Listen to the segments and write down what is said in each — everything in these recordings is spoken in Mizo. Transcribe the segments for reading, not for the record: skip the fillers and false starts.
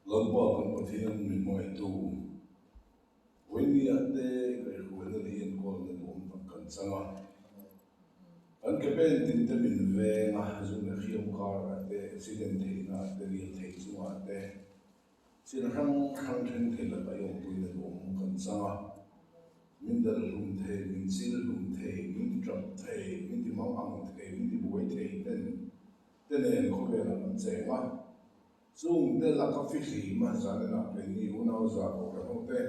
Lalpa kan Pathian min hmangaihtu, Vawinia te kaihhruaina leh enkawlna duhawm tak kan chang a. Kan ke pen tin te min veng a, zu leh hriam karah te, accident theihna te, lirthei chungah te, Thil hrang hrang thleng thei lakah i awmpuina duhawm kan chang a, min dal hlum thei, min chil hlum thei, min ti tap thei, min ti mang ang thei, min ti buai thei ten te nen khawvelah kan cheng a. Chung te laka fihlim a zaninah keini unau za pawh kan ho te.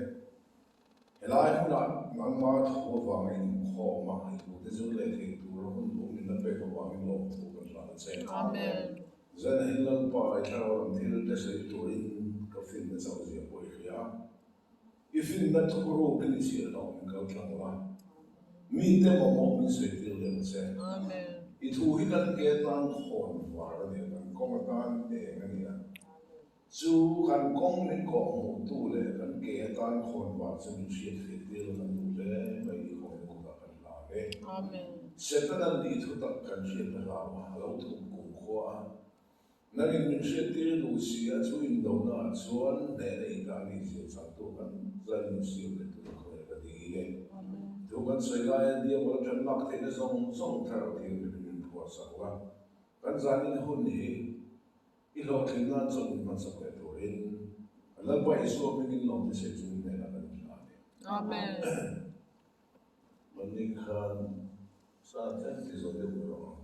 Helai hunah nangma thu avanga inkhawm a, i thute zir leh thei tura hun duh min la pek avangin lawmthu kan hlan a che. Amen. Zan hi Lalpa i thlarau lam thil te sawi turin ka finna chauh zia pawh i hria. I finna thurukin i chhiah hlauh min kal tlang la. Mite mamawh min sawi tir leh ang che. Amen. I thu hi kan ke atan khawn var a ni a, kan kawng atan eng a ni a. Chu kan kawng min kawh hmuhtu leh kan ke atan khawn vang chu min hriat theih tir la kan duh hle mai i khawngaih kutah kan hlan e. Amen. Setana nih thu tak kan hriat a hlau a, a lo thup kum khua a. Nangin min hriat tir duh si a, chu indona ah chuan hnehna i ta ni zia changtu kan zai min siam leh tur khawngaih ka dil e. Thu kan sawi laia Diabol a ṭan lak theihna zawng zawng thlarau thianghlimin min phuahsak la, kan zanin hun hi I hlawhtlin nan chuan min hmansak leh turin kan Lalpa Isua hmingin lawm te sei chungin hnenah kan inhla a ni. Amen. Mahni khan sa tlem ti zawh deuh ber ang.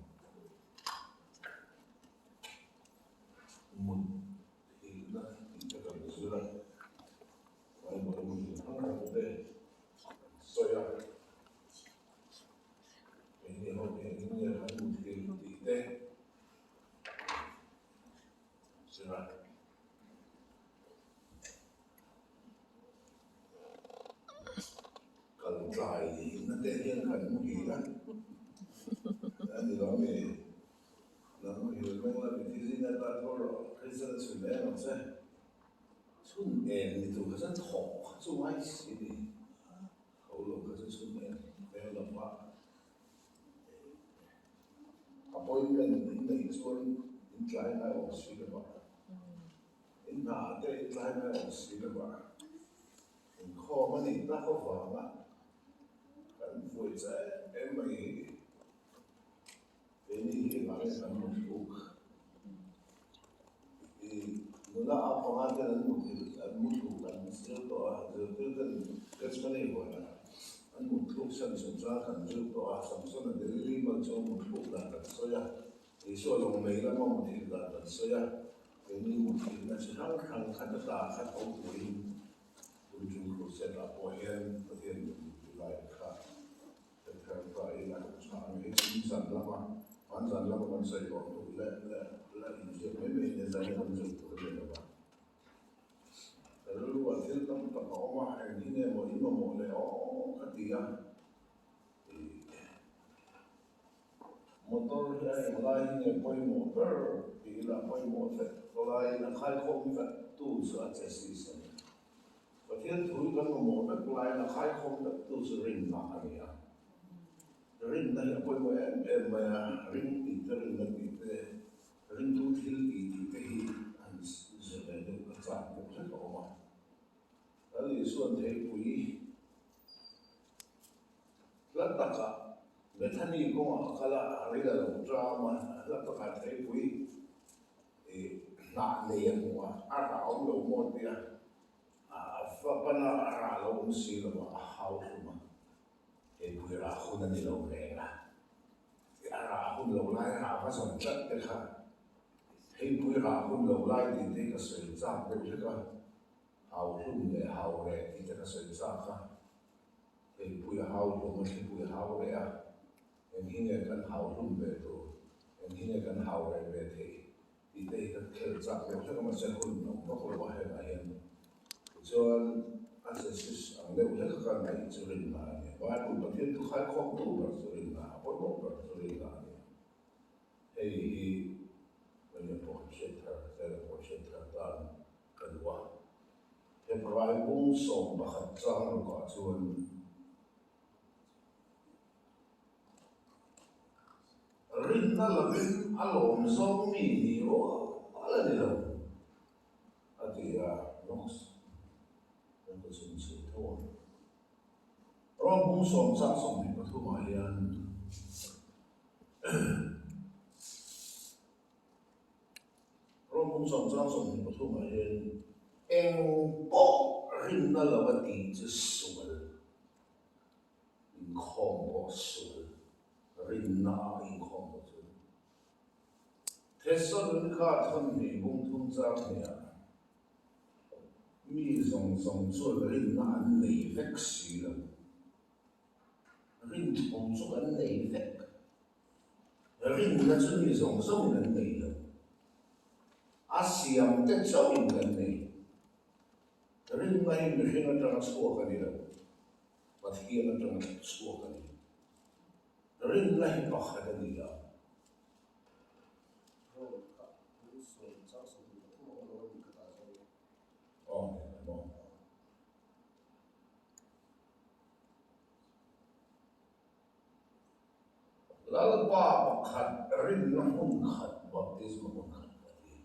Mut thihna tih te kan zir a, Bible a mut hrang hrang te kan sawi a, keini ho hi engin nge kan muthilh tih te, Kal tlai na te hian kan muhil a, a ni lo ami? Nang muhil meng la mithi zing ata tho rawh, Kristian a chhun em ang che. Chhun em ni tur kha chuan thawh kha chu ngai si ni, tho lo kha chu chhun em hmel lo va. Appointment in neih chuan in tlai ngai awm si lo a, in hna te in tlai ngai awm si lo a, inkhawm a nih tak avanga kan vuai che em mai hi keini hi engah nge kan rawn hluk. I nula a panga ten an muthilh an muthluk an zir tawh a, zirtir ten Gethsemane huanah an mutthluk san chungchang kan zir tawh a, Samsona Delili mal chu a mutthluk dan kan sawi a, Isua lawng mei lama muthilh dan kan sawi a, keini muthilhna chi hrang hrang khat ata khat ho turin tun chung crusade ah pawh hian Pathian min ti lai kha Thar ta ila tha ang hi chhun zan lama hman zan lama kan sawi tawh hnu leh leh la inziak mai mai nia zan kan zir tur a ni lo va. Ka rilruah thil tam tak a awm a, eng hi nge maw i mamawh leh aw ka ti a, ih motor hi a eng lai hi nge pawimawh ber tih ila pawimawh vek laiin a khaikhawm vek tu chu a che si se. Pathian thu hi kan mamawh vek laiin a khaikhawm vek tu chu rinna a ni a. Rinna hi a pawimawh em em mai a, ring tih te rinna tih te, ringtu thil tih tih te hi han zir ve deuh a chak deuh hlek a awm a. Lal Isuan theipui hla takah Bethany kawngah a kal a, a ril a lo ṭam a, hla takah theipui Hnah nei a hmu a, a rah awm lo maw tia a fapana a rah lo awm si lo a, a hau hlum a, heipui rah hun a ni lo reng a, a rah hun lo lai rah va zawm tlat te kha heipui rah hun lo lai tih te hi ka sawi chak deuh hlek a, hau hlum leh hau reh tih te ka sawi chak a, heipui a hau hlum a, thlipui a hau reh a. Eng hi nge kan hau hlum ve tur? Eng hi nge kan hau reh ve theih? tih te hi ka khelh chak deuh hlek a, mahse hun awm vak lo a hengah hian. Tichuan, a thesis ang deuh hlek a ka ngaih chu rinna a ni. Bible Pathian thu khaikhawmtu ber chu rinna, a pawimawh ber chu rinna a ni. Hei hi William pawh kan hriat thar, Zela pawh hriat thar tan ka duh a. Hebrai bung 11 chang rukah chuan, Rinna lovin a lawm zawng mi ni rual a ni lo. bung sawm chang 23 ah hian Rom bung sawm chang 23 ah hian eng pawh rinna lo a tih chu sual, inkhawm pawh sual, rinna a inkhawm pawh chu. Thesalonika thawnhnih bung thum chang hnih ah Mi zawng zawng chuan rinna an nei vek si lo. Rinthu chu kan nei vek. Rinna chu mi zawng zawngin an nei lo. A siam te chauhin kan nei. Rinna hi mihring atanga chhuak a ni lo. Pathian atanga chhuak a ni. Rinna hi pakhat a ni a. Aw ni lo maw? Lalpa pakhat rinna hmun khat baptisma hmun khat a ti.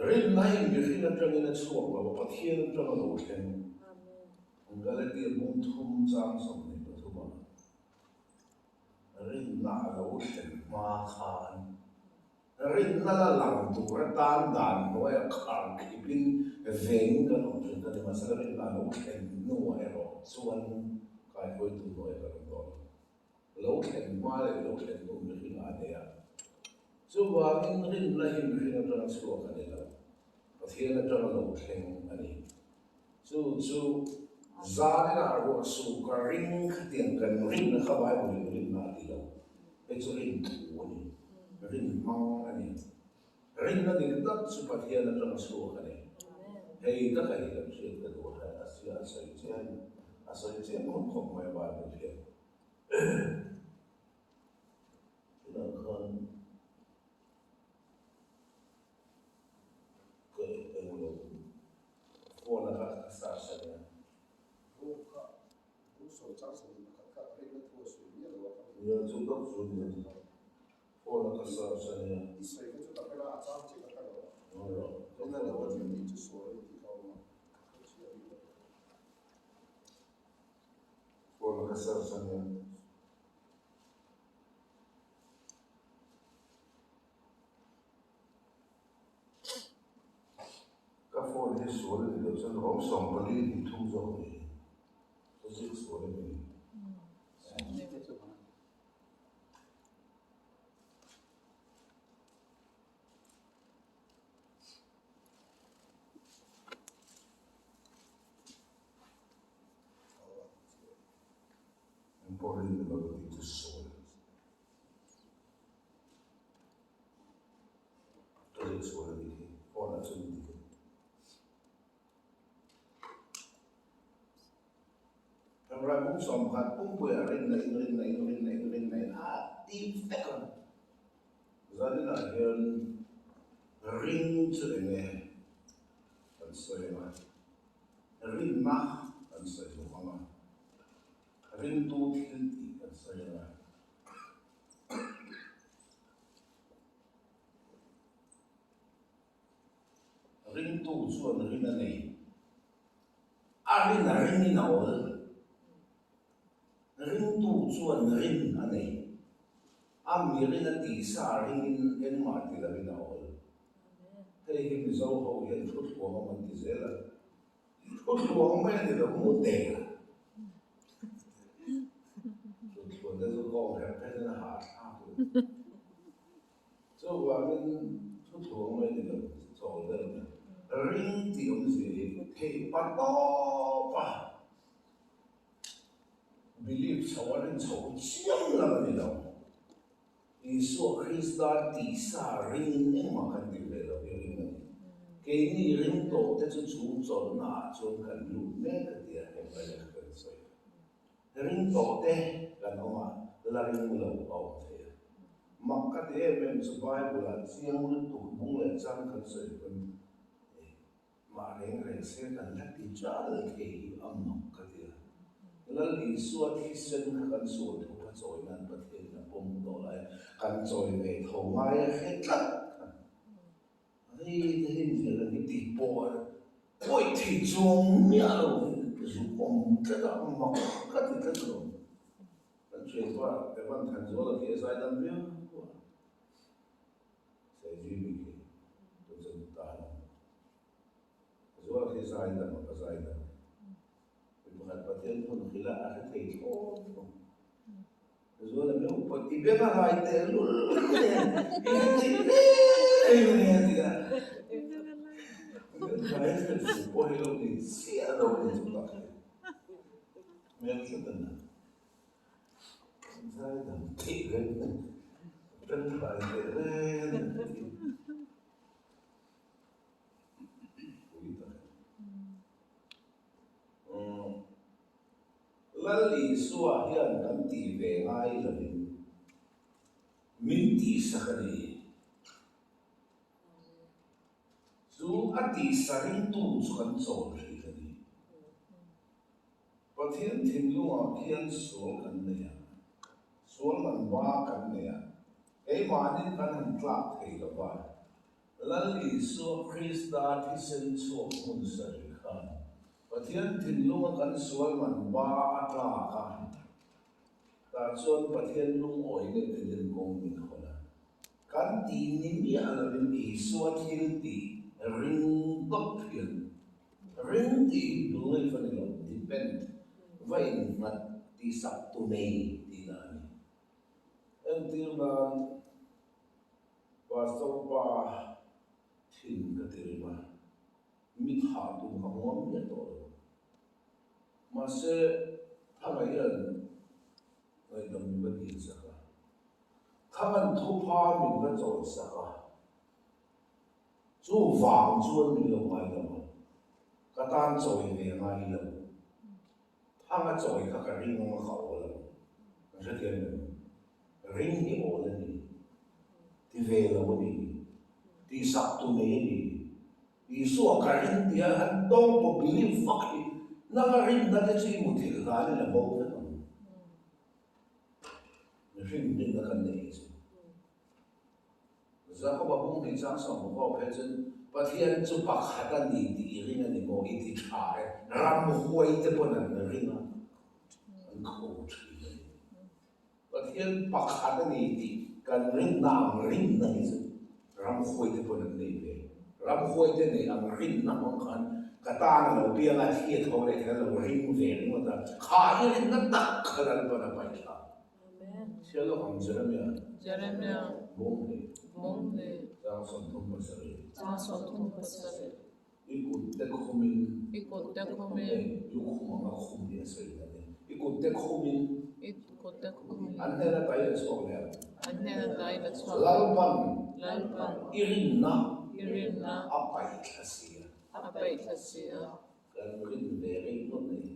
Rinna hi mihring atangin a chhuak lo a, Pathian atanga lo thleng. Galatia bung thum chang 23 ah. Rinna a lo thlen hma khan rinna la lang tur atan dan hnuaia khar khipin veng kan awm thin a ni. Mahse rinna a lo thlen hnuah erawh chuan kaihruaitu hnuaia kan awm tawh lo. Lo thlen hma leh lo thlen hnu mihring a nei a. Chuvangin rinna hi mihring atanga chhuak a ni lo. Pathian atanga lo thleng a ni. Chu chu zaninah ruah suh ka ring khatiang kan rinna kha Bible in rinna a ti lo. Hei chu rin thu a ni. Rin hmang a ni. Rinna dik tak chu Pathian atanga chhuak a ni. Hei taka hi kan hriat ka duh a, a sia a sawi chiang a sawi chiang khawp khawp mai a Bible hian. Tunah khan Ka eng lo phone a ka search a nia. Room kha bung sawi chang sawi pakhat kha rinna thu a sawi miah lo a ka Nia chu tak chu nia phone a ka search a nia. I sawi kha chu ka hre a, a chang chiah ka hre lo a. Rinna lo a thil tih chu sual a ni tih kha a awm a, ka hre chiah bik lo. Phone a ka search a nia. Ka phone hi sual a ni lo chuan rawng 40 hnih thum zawk a ni. Ka ziak sual a ni. Engpawh rin ni lo tih chu sual. Ka ziak sual a nih hi, phone ah chuan dik a ni. Ram bung 10 pumpuiah rinna in rinna in rinna in rinna in a ti vek a. Zaninah hian ring chu eng nge kan sawi ang a, rinna kan sawi bawk ang a, ringtu thil tih kan sawi ang a. Ringtu chuan rin a nei. A rin a ringin a awl. Ringtu chuan rin a nei. A mi rin a tihsa a ringin engmah ti lovin a awl. Hei hi Mizo ho hian thuthlung awm an ti zel a. Thuthlung mai a ni lo, mu der. Thuthlung te chu kawng herh phei chuan a hahthlak lo. Chuvangin thuthlung mai a ni lo, chawl deuh a ni. Ring tih awmzia hi theih pa tawp a believe chho a rin chho chiam lam a ni lo. Isua Krista tihsa ringin engmah kan ti ve lo hi ring a ni. Keini ring tawh te chu chu chawlhna ah chuan kan lut mek a tia heng lai lehkha kan sawi a. Ring tawh te kan awm a, la ring lo a awm thei a. Mak ka ti em em chu Bible ah chiang lutuk bung leh chang kan sawi pawn Mah reng reng se kan la ti chal thei hi a mak ka ti a. Lal Isua thisen kha kan sual thu kha chawi nan Pathianin a pawm tawh lai a, kan chawi ve tho ngai a hre tlat kha. Hei te hi inziah dan hi tih pawh a pawi thei chuang miah lo hi. Zuk awm tlat a, mak ka ti tlat lo. Kan thianpa Evan Thanzuala khi a zaidam viau a, Saizimi khi tun chuan tan a. Zuala khi zaidam a, ka zaidam. Mi pakhat Pathian hmun hrilh a, a hre thei thlawt thung. Zuala meuh pawh i beng a hlai teh lul nen i hre thei hle mai a ti a. Hmel hriat fu pawh hi lo nei chiah lo a ni chu tak hi. Hmel hriat a na. Zaidam theih reng a ni. Beng hlai teh reng a ni. Pui tak a ni. Lal Isua hian kan tih ve ngai lovin min tihsak a ni. Chu a tihsa ringtu chu kan chawl thin a ni. Pathian thinlungah khian sual kan nei a, sual man ba kan nei a, keimahnin kan han tlak thei lo va. Lal Isua Krista thisen chhuak hmun sarih khan Pathian thinlunga kan sual man ba a tlak a, tah chuan Pathian lungawi leh Eden kawng min hawn a. Kan tih ni miah lovin Isua thil tih ring tawp hian ring tih hi believe a ni lo, depend, va innghat tihsak tu nei tihna a ni. Entir nan. Pastor pa thin ka ti rim a, mi thah tum ka hmuam miah tawh lo. Mahse, Thanga hian ngaihdam min va dil sak a, Thanga'n thupha min va chawi sak a, chu vang chuan min lo ngaidam a, ka tan chawi ve ngai lo. Thanga chawi kha ka ring anga ka awl ang. Kan hrethiam em? Ring hi awl a ni. Ti ve lo a ni. Tihsak tu nei a ni. Isua ka ring tia han tawng pawh believe vak hi nanga rinna te chu i muthilh hlanin a bo vek ang. Mihring rinna kan nei hi chu. Jakoba bung hnih chang sawmhmuh phei chuan Pathian chu pakhat a ni tih i ring a ni maw? I ti tha e. Ramhuai te pawn an ring a, an kho thin a ni. Pathian pakhat a ni tih kan rinna ang rinna hi chu ramhuai te pawn an nei ve. Ramhuai te nei ang rinna hmang khan ka tan a lo piang a, thi a tho leh khan a lo ring ve ringawt a, kha i rinna tak kha Lalpan a paih thla. Chhiar lawk ang Jeremia. Jeremia. Bawng hle. Bawng hle. Chang 37. Chang 37. I kut te khumin. I kut te khumin. Lu khum anga khum ni a sawi dan e. I kut te khumin. I kut te khumin. An hnen ata i la chhuak leh ang. An hnen ata i la chhuak leh. Lalpan. Lalpan. I rinna. I rinna. A paih thla si a. A paih thla si a. Kan rin ve rei ngawt nei.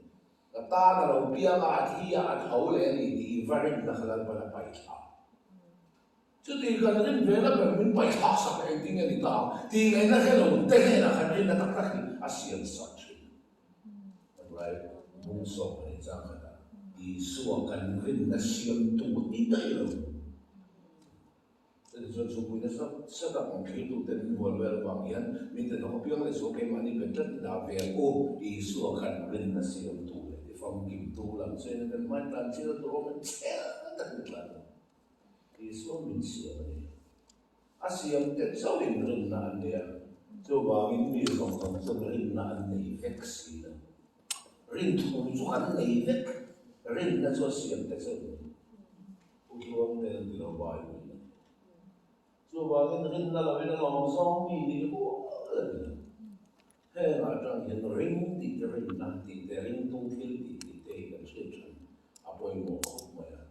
Ka tan a lo piang a, a thi a, a tho leh a ni tih i va rinna kha Lalpan a paih thla. Chuti kan rin ve la ber min paih thlak sak leh engtin nge ni ta ang tih ngaihna hre lo te hnenah khan rinna tak tak hi a siam sak thin. Tunlai bung sawm a nih chang khatah Isua kan rinna siamtu ti daih lo. Chutichuan chhungpui nasa nasa tak ang thiltute min hual vel avang hian min ti hnawk apiang leh sual keimahni bet tlat i dah ve ang u. Isua khan rinna siamtu leh tifamkimtu lam chuan kan hmai tlan chil tur awm in chhel tak in tlan a. Isua min siam a ni. A siam te chauhin rinna an nei a, chuvangin mi zawng zawng chuan rinna an nei vek si lo. Rinthu chu kan nei vek, rinna chu a siam te chauh a ni. Pu Tluang te an ti lo Bible in a ti. Chuvangin rinna lovin a lawm zawng mi nih rual a ni lo. Hengah atang hian ring tih te rinna tih te ringtu thil tih tih te hi kan hriat than a pawimawh khawp mai a.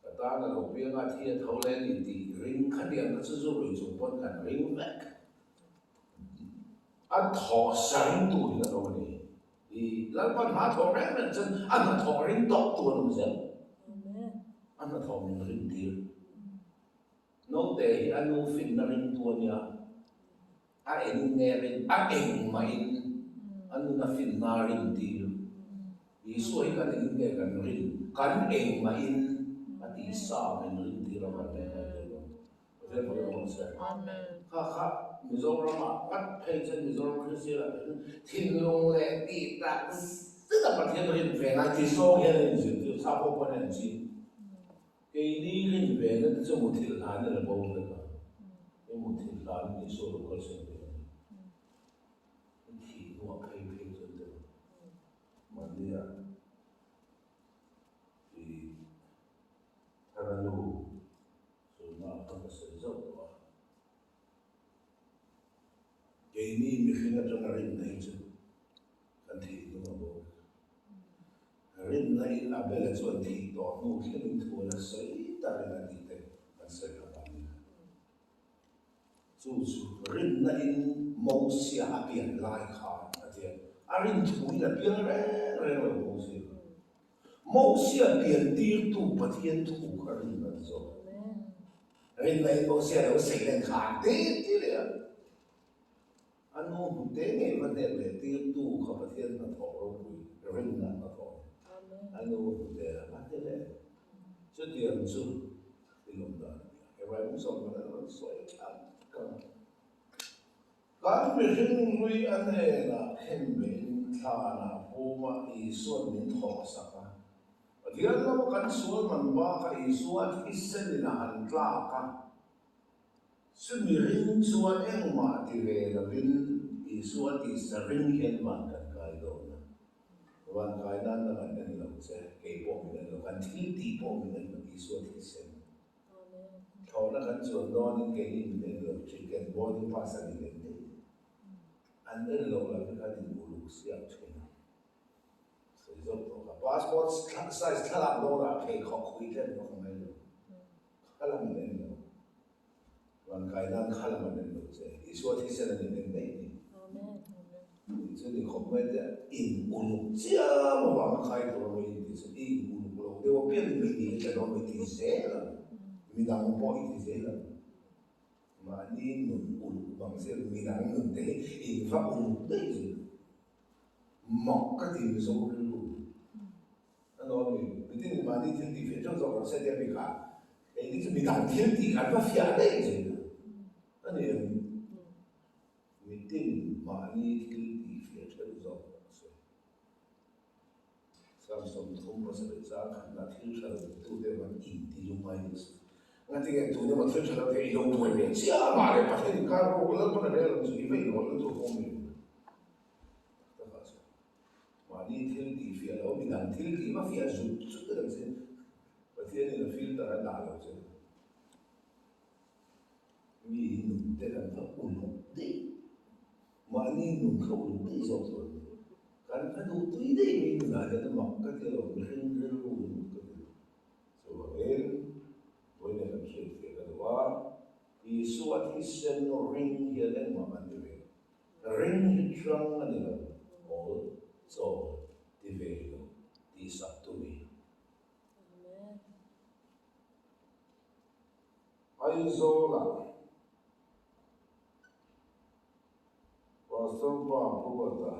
Ka tan a lo piang a, thi a tho leh a ni tih ring khatiang kha chu zu rui chung pawn kan ring vek. A thaw sa ringtu hi ka lo a ni. I Lalpa hna thawh reng reng chuan a hnathawh ring tawp tu an awm zel. A hnathawh min rin tir. Naute hi a nu finna ringtu a nia. A eng nge rin, a eng mahin a nuna finna a rin tir. Isua hi kan eng nge kan rin, kan eng mahin a tihsa min rin tir avang hian kan rin lo. Kha kha Mizoram ah ngat phei chuan Mizoram Kristian ah phei chuan thinlung leh tih tak zet a Pathian rin ve ngai ti zawng hian an inzirtir thlak pawh pawn an ching. Keini rin ve na te chu muthilh hlan in a bo vek a, i muthilh hlan in Isua lo kalsan ve a ni. I thih hnuah phei phei chuan deuh mahnia i thara nu sunna kha ka sawi zauh tawh a. Keini mihring atanga rinna hi chu kan thih hnu a bo vek. Rinna in Abel-a chuan thih tawh hnu thlengin thu a la sawi ta reng a tih te kan sawi kha mahni kha. Chu chu rinna in Mosia a pian lai khan a ti a, a rin thu in a piang reng reng lo Mosia kha. Mosia pian tirtu Pathian thu kha rinna ti zawk. Rinna in Mosia lo sei len kha an ti ti leh a. A nu hnute ngei va hnek leh tirtu kha Pathian hnathawh ropui rinna hnathawh a ni. A nu hnute a va hne leh. Chutiang chu i lawm dan a ni a. Hebrai mung sawm pakhat a rawn sawi thlak kang a. Kan mihring hlui a hnenah khenbehin thlanah puma Isua'n min thawhsak a. Pathian lama kan sual man bakah Isua thisen in a han tlak a. Chumi ring chuan engmah ti ve lovin Isua tisa ring hian van kan kai dawn a. Van kai nan dang an en lo che, kei pawh min en lo, kan thil tih pawh min en lo, Isua thisen. Thlawhna kan chuan dawnin keini min en lo, chicken boarding pass an in en daih. An en loh lam hi khan in uluk siak thin a. Sawi zawk tawh kha. Passport size thlalak dawnah pheikhawk hui tlen pawh ka ngai lo. Kha lam an en lo. Van kai nan kha lam an en lo che. Isua thisen an in en daih ni. Tih chu ni khawp mai te in uluk chiam avanga khai tur a mai in tih chu i in uluk lo deuh apiang in mi ni a tla dawn mai ti zel ang. Midang pawh i ti zel ang. Mahni nun uluk bang zel midang nun te hi in va uluk daih zel. Mak ka ti Mizo rilru. A nuam i, mitin in mahni thil tih fiah ṭeuh zawk ang se tia mi kha engtin chu midang thil tih kha an va fiah daih zin a. A ni em? Mitin mahni thil tih fiah ṭeuh zawk ang se. Sam 37 chang khatna thil ṭha lo tute van inti lungai duh se. Ngatinge tun emaw thil ṭha lo te i lo buai ve chiah a, mah leh Pathian inkar rawk Lalpan a rel ang chu i va inrawlh lutuk awm em? Tak takah chuan. Mahni thil tih fiah lo, midang thil tih va fiah zut zut a lang sin. Pathianin a filter a dah lo che. Mi hi nun te kan kha uluk daih. Mahni nun kha uluk daih zawk tur a ni. Kan kha duh tui daih mi nunah hian a mak ka ti lo, mihring rilru hi mak ka ti lo. Chuvangin, vawiin kan hriatfiah ka duh a, Isua thisen ring hian engmah kan ti ve lo. Ring hi hrang a ni lo, awl, chaw, ti ve lo, tih sak tu ni. Aizawlah Pastor pa Pu Ruata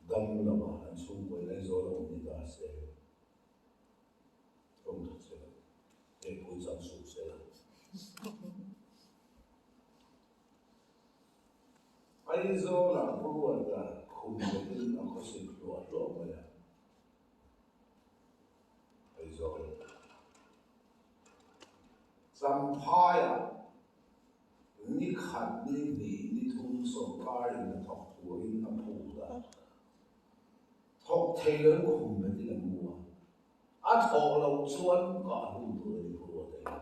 dam lama an chhungkaw in Aizawl a awm ni ta se, tawng tha che lo, hei pui chang suh se la. Aizawlah Pu Ruata khum vekin a khawsik hluah hluah mai a. Aizawl Champhaiah ni khat ni hnih ni thum sawrkarin a thawk turin a phut a. Thawk thei loin khum vekin a mu a. A thawh loh chuan kah hlum tur a ni Pu Ruata hi.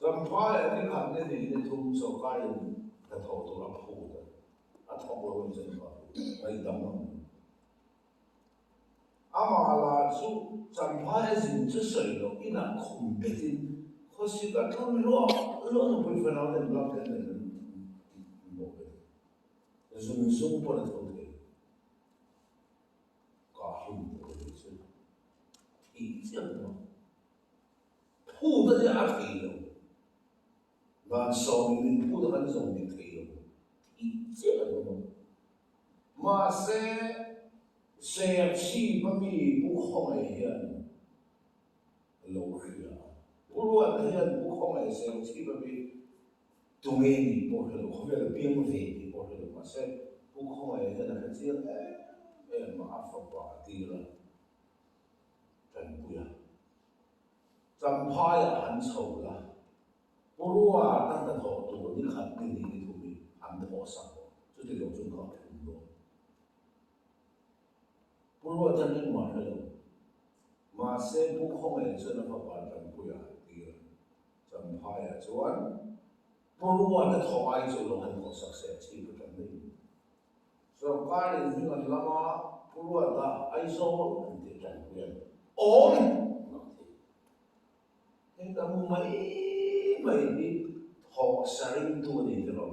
Champhaiah ni khat ni hnih ni thum sawrkarin hnathawh tur a phut a, a thawk lo in chuan kah hlum ngaihdam ang. Amah lah chu Champhai a zin chu sawi loh inah khum betin khawsik a tlun hluah hluah nupui fanau ten blood ten nen an bawk a ni. Zun zung pawn a tho thei. Kah hlum tur a ni chu thih chiang pawh. Phut a nia a thei lo. Van sawmin min phut a kan zawm dik thei lo tih chiah a awm a. Mahse, Serchhip a mi Pu Khawngaih hian a lo hria a. Pu Ruata hian Pu Khawngaih Serchhip a mi tunge nih pawh hre lo, khawvel a piang ve tih pawh hre lo. Mahse. Pu Khawngaih hian a hre chiang em em a, a fapa a tir a, Tanpuia. Champhaiah han chho la, Pu Ruata hnathawh tur ni khat ni hnih ni thum hi an thawh sak awm, chuti lo chuan ka phum dawn. Pu Ruata ringmah hre lo, mahse Pu Khawngaih chuan a fapa Tanpuia a tir a, Champhaiah chuan Pu Ruata thawh ai chu lo han thawh sak se a chhip aṭang mai. Sorkarin hming an lam a, Pu Ruata Aizawl an tih Tanpuia'n awm lo thei. Heng ka mu mai mai hi thawh sa ringtu a ni tiraw?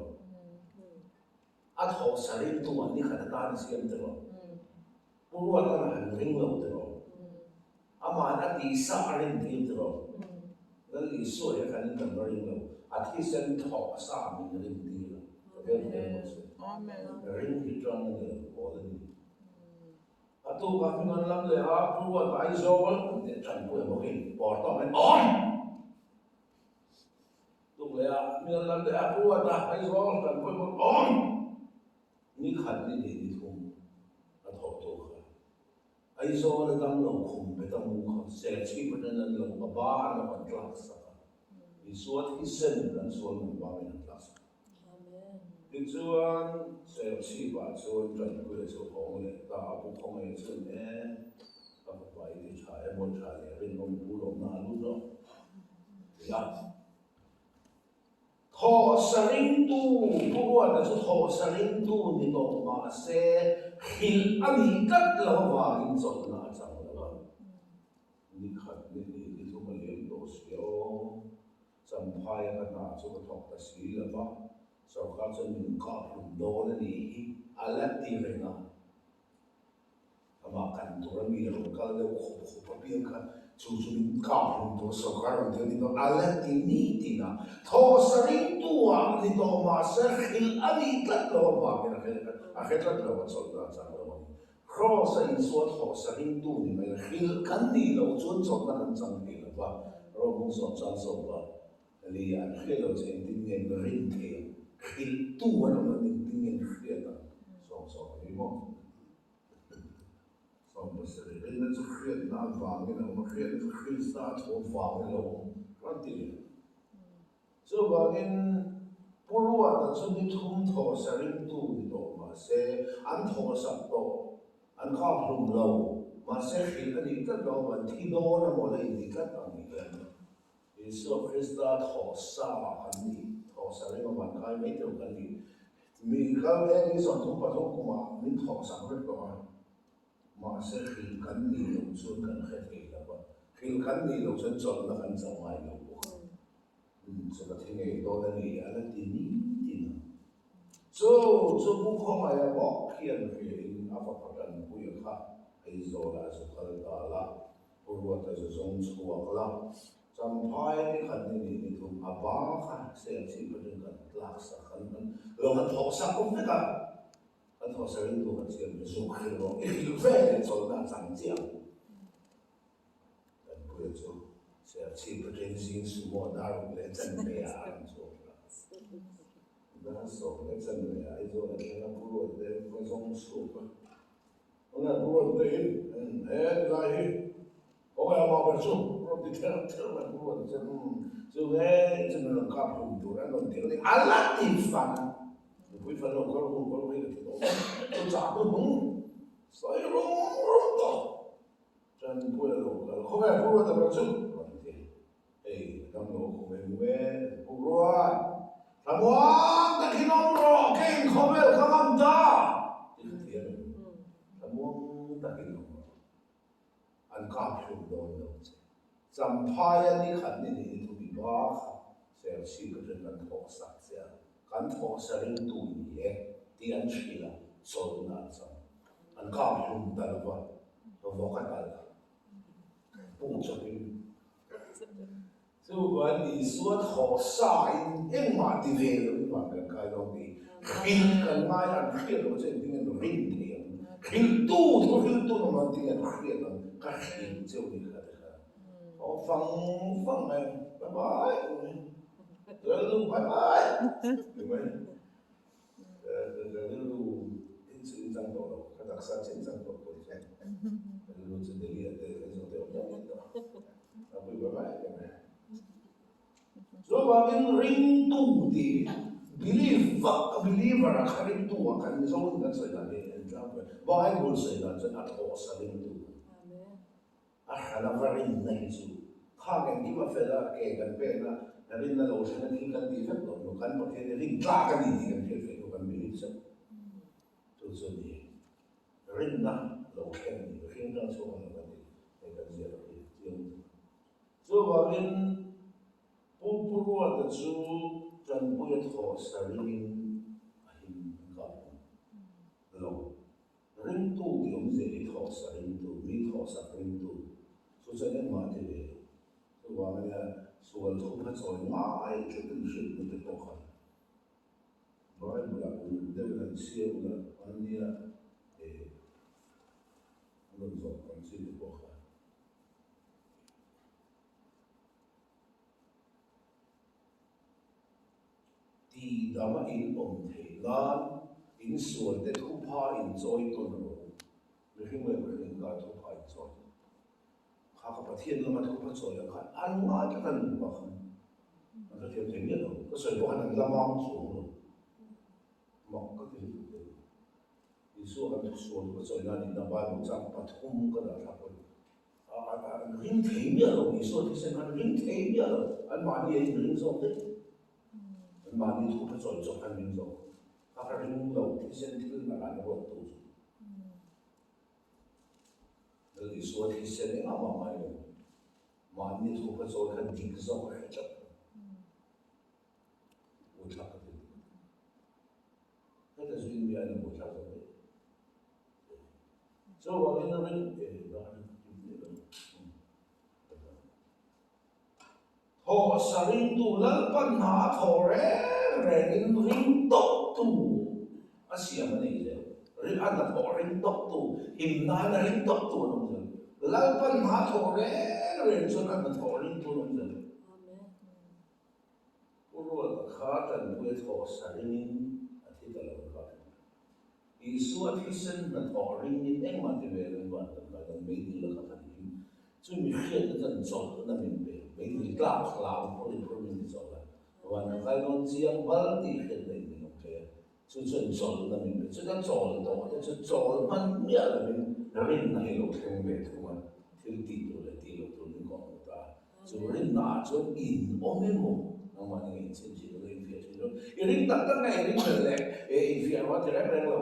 A thawh sa ringtu an ni khat atan a siam tiraw? Pu Ruatan a han ring lo tiraw? Ama'n a tihsa a rin tir tiraw? Lal Isua hi kan in kan va ring lo, a thisen thawh sa min rin tir a, ka vel vel bawk si. Ring hi ṭang a ni lo, pawl a ni. A tukah hming an lam leh a, Pu Ruat Aizawl an tih ṭanpui bawkin pawr tawk in awm! Tuk leh a, hming an lam leh a, Pu Ruat Aizawl ṭanpui bawk awm! Ni khat ni hnih ni thum a thawh tur kha Aizawl a dam lo khum bet a mu kha Serchhip atangin an lo a ba an lo han tlak sak a, Isua thisen an sual man ba min han tlak sak a. Tichuan, Serchhipah chuan Tanpuia chu hawng leh ta a, Pu Khawngaih chuan e, ka fapa i ti tha e, bawi tha leh rinawm i pu lawmna a lut rawh, ti a. Thawh sa ringtu, Pu Ruata chu thawh sa ringtu ni tawh mah se, hrilh a nih tlat lo avangin chawlhna a chang lo a. Ni khat ni hnih ni thum a liam tawh si aw. Champhaia ka hna chu ka thawk ta si lo va, sorkar chuan min kap hlum dawn a nih hi a la ti reng a. Amah kan tur a mi a rawn kal deuh khup khup apiang kha chu chu min kap hlum tur sorkar rawn tir a ni tawh a la ti ni tin a. Thawhsa ringtu ah ni tawh mahse hrilh a nih tlat lo avangin a hre tlat lo a chawlhna a chang lo a ni. Kraws a Isua thawhsa ringtu ni mai hrilh kan nih loh chuan chawlhna kan chang thei lo va, Rawhmung sawm chuan sawpa li an hriat loh chu engtin nge an rin thei ang, hrilhtu an awm an engtin nge an hriat ang, sawm sawm a ni maw? 70 rinna chu hriatna avangin a awm a, hriatna chu Krista a thu avangin a lo awm rawn ti leh. Chuvangin, Pu Ruata chu ni thum thawhsa ringtu ni tawh mah se, an thawhsak tawh, an kap hlum lo, mahse hrilh a nih tlat lo, an thi dawn a maw la inti tlat ang ni hian Isua Krista thawhsa kan ni, thawhsa ring a van kai mai teuh kan ni. Mi kal te ni 33 kumah min thawhsak vek tawh a, mahse hrilh kan nih loh chuan kan hre thei lo va, hrilh kan nih loh chuan chawlhna kan chauh ngai lo bawk a. Chu ka thi ngei dawn a ni, a la ti ni tin a. Chu chu Pu Khawngaih a bawk hian hriain a fapa Tanpuia kha Aizawlah zu kal ta la, Pu Ruata zu zawng chhuak la, Champhai ni khat ni nih ni thum a ba kha Serchhip atang kan tlak sak kan kan lo han thawh sak awm vek a, kan thawh sak in tu kan siam zuk hrilh rawh i hrilh ve leh chawlhna a chang chiah ang. Tanpuia chu Serchhip atangin zing sumo dar ruk leh chanve ah a rawn chhuak la. Dar sawm leh chanve ah Aizawl a thleng a, Pu Ruatte va zawng chhuak a. Tunah Pu Ruatte in he tilai hi khawngaih amah ber chu rawn ti ther ther mai Pu Ruatte chuan umm chu nge chu min rawn kap hlum tur an rawn tir a ni a la ti fan a. Nupui fan lo kal hu kal hu hi ka ti tawh mai. Chu chah hnuhnung sawi rum rum tawh. Tanpuia lo kal khawvel Pu Ruata ber chu rawn ti. Hei a dam lo khum eng e Pu Ruat. Thlamuang takin awm rawh kei khawvel ka ngam ta ti kha thiam em? Thlamuang takin awm rawh. An kap hlum dawn lo che. Champhaia ni khat ni nih ni thu mi ba kha Serchhip atangin kan thawh sak che a, kan thawh sa ringtu i ni e tih an hrilh a, chawlhna an chang. An kap hlum ta lo va. Vawk a talh a, puk chawpin. Chuvan Isua thawh sa in engmah ti ve lo in van kan kai dawn tih hrilh kan ngai an hriat loh chu engtin nge rin thei ang. Hrilhtu thu hrilhtu nawm an ti nge an hriat ang ka hrilh cheu ni kha ti kha. Aw fang fang mai ang bye bye ti mai. Lalnu bye bye ti mai. Ka rilru. chang tawh lo, ka taksa chin chang tawh tur chuan ka rilru chu Delhi ah te Aizawl te awm daih in tawh a pui ber mai em em. Chuvangin ringtu tih believe vak a believer a kha ringtu ah kan Mizo in kan sawi dan hi en tlangpui a, Bible sawi dan chuan a thawhsa ringtu. A hran a va rinna hi chu khang engkim a fel a, ke kan pen a, rinna lo thlen a thil kan tih vek lo hnu kan Pathian hi rin tlak a ni tih kan hriat ve hnu kan believe zet chu chu a ni. Rinna lo thlen a ni, mihring tang chhuak a ni lo kan tih hei kan ziak hi chiang lutuk. Chuvangin Pu Puruata chu Tanpuia thaw sa ringin a him an kap lo. Ringtu tih awmzia hi thawhsa ringtu, mi thawhsak ringtu chu chuan engmah a ti ve lo. Chuvang ania sual thupha chawi ngai tlat in hrilhna te pawh kha Bible ah uluk deuhin an chhiar ula ania eh an rawn zawh ang chi te pawh kha. Tihdama in awm theih nan insualte thupha inchawi tawn rawh u. Mihring leh mihring inkar thupha inchawi tawn. Kha ka Pathian lama thupha chawi ang khan an ngai tlat a nupa khan an hrethiam thei miah lo. Ka sawi pawh khan an la mang chuang lo. Mak ka ti lutuk deuh. Isua kan thusual thupha chawi nan inna Bible chang pathum ka dah thlak pawhin An ring thei miah lo, Isua thisen khan ring thei miah lo, anmahni a inring zawk daih. Anmahni thu kha chawi chawp khan ring zawk. Kha kha ring lo thisen thil hna an ruat tu chu. Lal Isua thisen engah mah ngai lo. Mahni thu kha chawi kha dik zawk a hre tlat. Buaithlak ka ti. Heta zuin mi aina buaithlak zawk daih. Chuvangin ring Thawhsa ringtu Lalpan hna a thawh reng rengin ring tawktu a siam a nei zel. Ring a hnathawh ring tawktu, himna a ring tawktu an awm zel. Lalpan hna a thawh reng reng chuan a hnathawh ringtu an awm zel. Pu Ruata kha tanpuia thawhsa ringin a thi ta lo kha. Isua thisen hnathawh ringin engmah ti ve lo van kan kai dan meidil a kha kan him. Chu mi hriatna chuan chawlhna min pe. Meidil tlak hlau phur in phur min ti chawlh a. Van kan kai dawn chiang bal tih hriatna in min awm thei a. Chu chuan chawlhna min pe. Chuta chawl tawh te chu chawl hman miah lovin rinna hi lo thleng ve thung a. Thil tih tur leh tih loh tur min kawh hmuh ta a. Chu rinna ah chuan in awm emaw nangmah ni ngei chhin chhin emaw infiah thin rawh. I ring tak tak nge i ring hlel leh e infiah rawh a ti reng reng lo.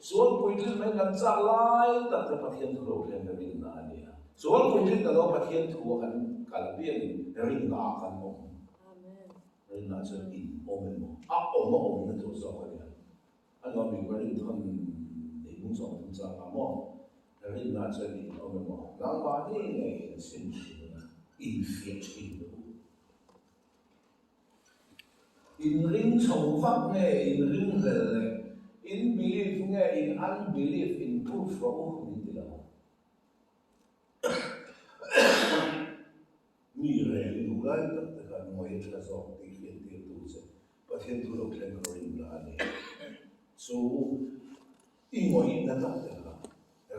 Sual puitlin mai kan chak lai tak te Pathian thu lo thleng hi rinna a ni a. Sual puitlin ta lo Pathian thu a kan kal piangin rinna ah kan awm. Rinna chuan in awm emaw a awm a awmna tur zawk a ni a. A nuam bik ber inthawn nei bung zawng thung chang ah maw? Rinna chuan in awm emaw? Nangmahni ngei in chhin thin a, infiah thin u. In ring chho vak nge in ring hlel leh in believe nge in unbelieve in proof rawh u min ti lo. Mi rel duh lai tak te khan ngawi tha zawk tih hriat tir tu che Pathian thu lo thleng kha rinna a ni. Chu i ngawihna tak te kha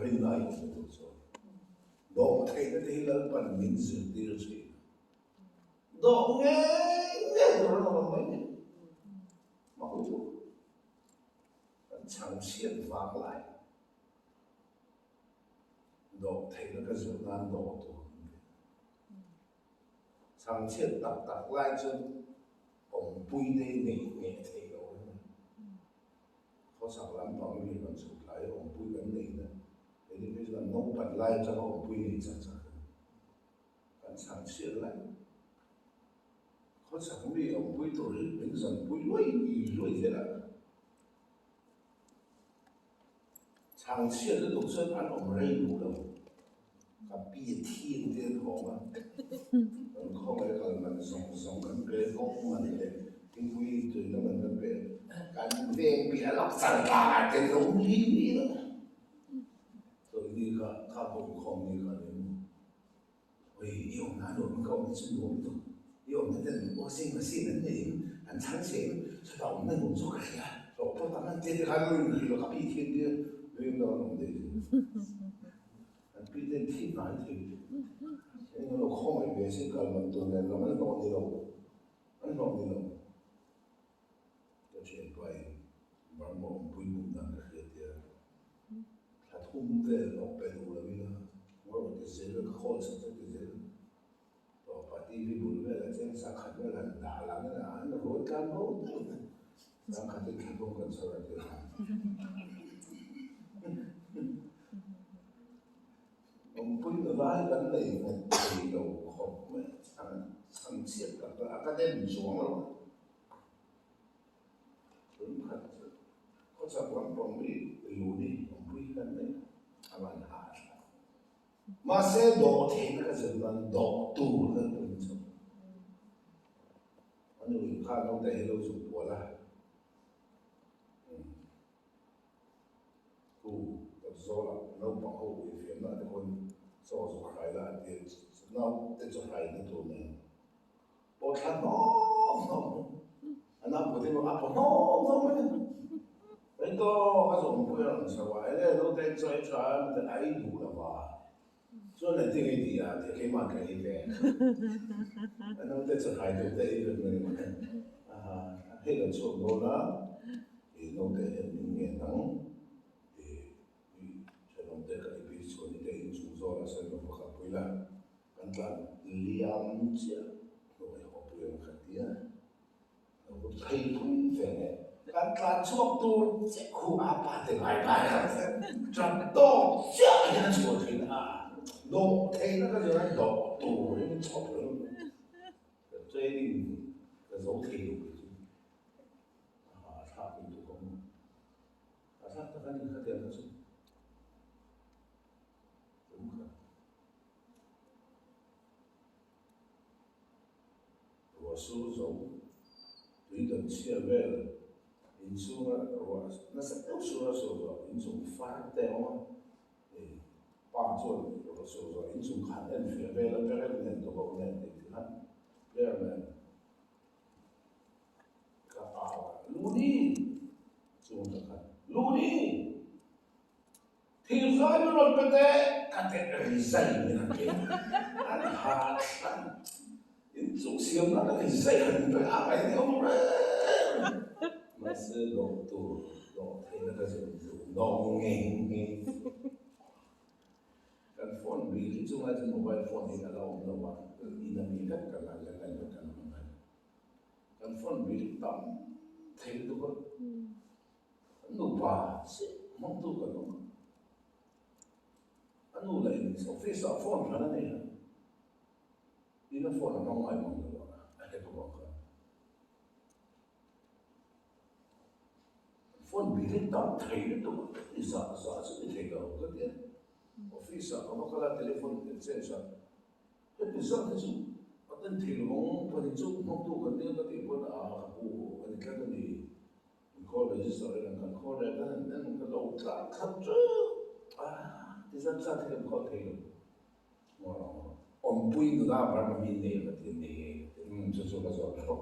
rinna a inhmu tur chu a ni. Dawh theihna te hi Lalpan min zirtir thin a. Dawh ngei ngei tur an awm ang mai ni. Mak lutuk. Kan chhang chhiat vang lai. Dawh theihna ka zir nan dawh tur an ti. Chhangchhiat tak tak lai chuan awmpui te hi neih ngeh theih lo a ni. Khawchhak lampang mi kan chhuk lai a awmpui kan nei na. Keini phei chuan naupan lai atanga awmpui nei chak chak a ni. Kan chhangchhiat lai. Khawchhak mi awmpui tur hi min zanpui luai luai zel a. Chhangchhiat lutuk chuan an awm rei duh lo. Ka pi a thi ang te an hawng a, kan khawngaih kal man zawng zawng kan pe, kawng man leh thingpui tuina man kan pe, kan veng piah lawk char tlangah te an lo awm li li lo. Chawlh ni kha, kha pawh inkhawm ni kha a ni maw? Oi, i awmna a nuam in ka awmna chu nuam lutuk. I awmna ten aw sing a sin an nei in an chhang che in chutah awmna nuam chu ka hria. Hlawh pawh tam an tia tikhan lo inhrilh a ka pi thian tir. Nui in an awm daih zel. An pi ten thi hnai thei eng emaw khawngaih ve sin kal man tur nen lam an hlawh ni lo, an hlawh ni lo. Ka thianpa in Burma awmpui bum dan ka hria tia thla thum vel hlawh pe duh lo ila ngawi ti zel ka call sak chu ti zel. Tawpa TV bul velah chuan sakhat vel han dah lang ila an rawn tlan bo deuh mai. Sangkhatin thla thum kan chhawr a ti a. Awmpui nula hi kan nei nghet thei lo khawp mai. Chhan chhan chhiat tak tak a ka dem chuang lo a. Tumkhat chu khawchhak lampang mi Luni awmpui hi kan nei a van hah thlak. Mahse dawh theihna ka zir nan dawh tur kan tum chu a nu in kha naute hi lo zuk bual a, khu kawt zawlah naupang ho ui fiamna te khawn chaw zuk hrai la an ti a, naute chu hraina tur nen pawh thla hnawm hnawm mai, a naupang te pawh a paw hnawm hnawm mai a, Hei tawk a zawmpui a rawn chho a, enge naute in chaw ei tha em ti a ei duh lo va, chuan engtin nge i tih a ti a, keimah ka ei ve a naute chu hraitu te ei vek mai mai a, hei kan chhuak dawn a, i naute hian min ngen ang i i thenawmte ka i pi chhuan i te inchung zawlah sawn lo va kalpui la, kan tlan liam chiah hnuai haw pui ang ka ti a. Lo thei pui ve nge. Kan tlan chhuak tur che khu a pa te ngai ngai a tap tawk chiah hian a chhuah thin a, dawh theihna ka zir a dawh turin chhawp lo ka training ka zo thei lo kei chu a thlak pui tuk awm a thlak tak a ni khatiang kha chu tum kha. Ruah sur zo, tui dan chhia vel, inchhunga ruah nasa deuh sur a sur zawh inchung far te a awm a, hei pa chuan ruah sur zawh inchung khan en fiah vel a perek nen tawlawk nen tih ti khan player nen ka au a, Luni! Chung ta khan Luni! Thingzai min rawn pe teh, ka teh rizai min rawn pe a, an ha thlan inchung siam nana rizai han pe a ngaih ni awm reng reng. Mahse dawh tur dawh theihna ka zir duh dawng ngei ngei chu. Kan phone bil hi chunga chu mobile phone hi a la awm lo a, in a mi vek kan la landline vek kan la hmang a ni. Kan phone bil tam thei lutuk a. Kan nupa chiah hmangtu kan awm a, a nu lah in office ah phone hran a nei a, ina phone a hmang ngai mang lo a, a hep avang khan phone bill hi tam thei lutuk a, i zah zah chu ni thei lo ka ti a, office ah ka va kal a telephone exchange ah Heti zat hi chu a den thei lo ang, pahnih chu hmangtu kan nia ka tih pawn a ka pu a ni tlat a ni. In call register in an kan call reng a, en ka lo tlar khat teuh a, ti zat zat hi kan call thei lo. Awmpui nula Burma mi nei ka ti nei e ka ti, umm chu chu ka zawt lo.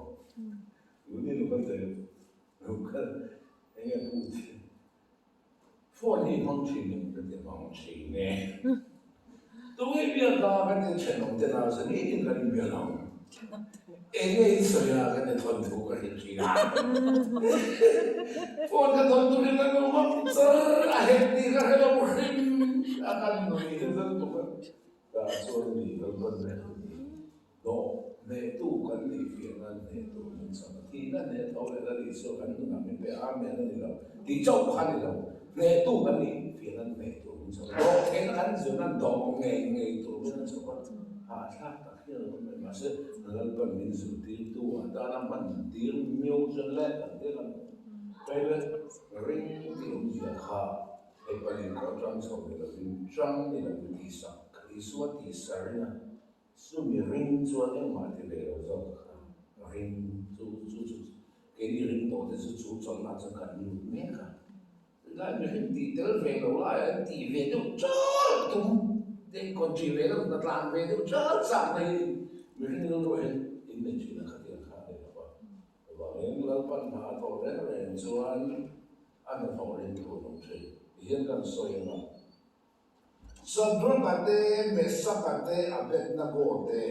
Luni lo kal thei lo, lo kal eng nge pu ti. Phone hi hmang thin em ka ti hmang thin e. Tunge biak a ka ti thenawm te nau sa nitin kan inbia lo. Enge in sawi a ka ti thawnthu ka hrilh thin a. Phone ka thawnthu hrilh a nu hmang char a hek tih ka hre lo hrim a kan nui hi zan tuk a. Tah chuan mi kal ban reng a ni. Dawh hnehtu kan nih fiah nan hnehtu min chak a, thihna hneh tho leh Lal Isua kan nunah min pe Amen a ni lo tih chauh kha a ni lo, hnehtu kan nih fiah nan hnehtu min chak a, dawh theihna kan zir nan dawh ngei ngei tur min an chak a, hahthlak tak hian a awm mai. Mahse, Lalpan min zirtirtu atana hman tir miau chuan leh kan tir ang. Private ring tih awmzia kha hei panin pawh chang chho ni lovin chang ni lovin tihsak Isua tihsa ring a. Chu mi ring chuan engmah ti ve lo zawk kha ring chu chu chu keini ring tawh te chu chu chawlhna chuan kan lut mek a, tunlai mihring tih tel ve lo lai an tih ve deuh chal tum te country ve deuh hna tlan ve deuh chal chak na hi mihring rilru hian in nei thin a khatiang kha a ni lo va, chuvangin Lalpan hna a thawh reng reng chuan a hnathawh rin thu a awm thin. Tihian kan sawi ang a. Shadrach-a te, Meshach-a te, Abednego te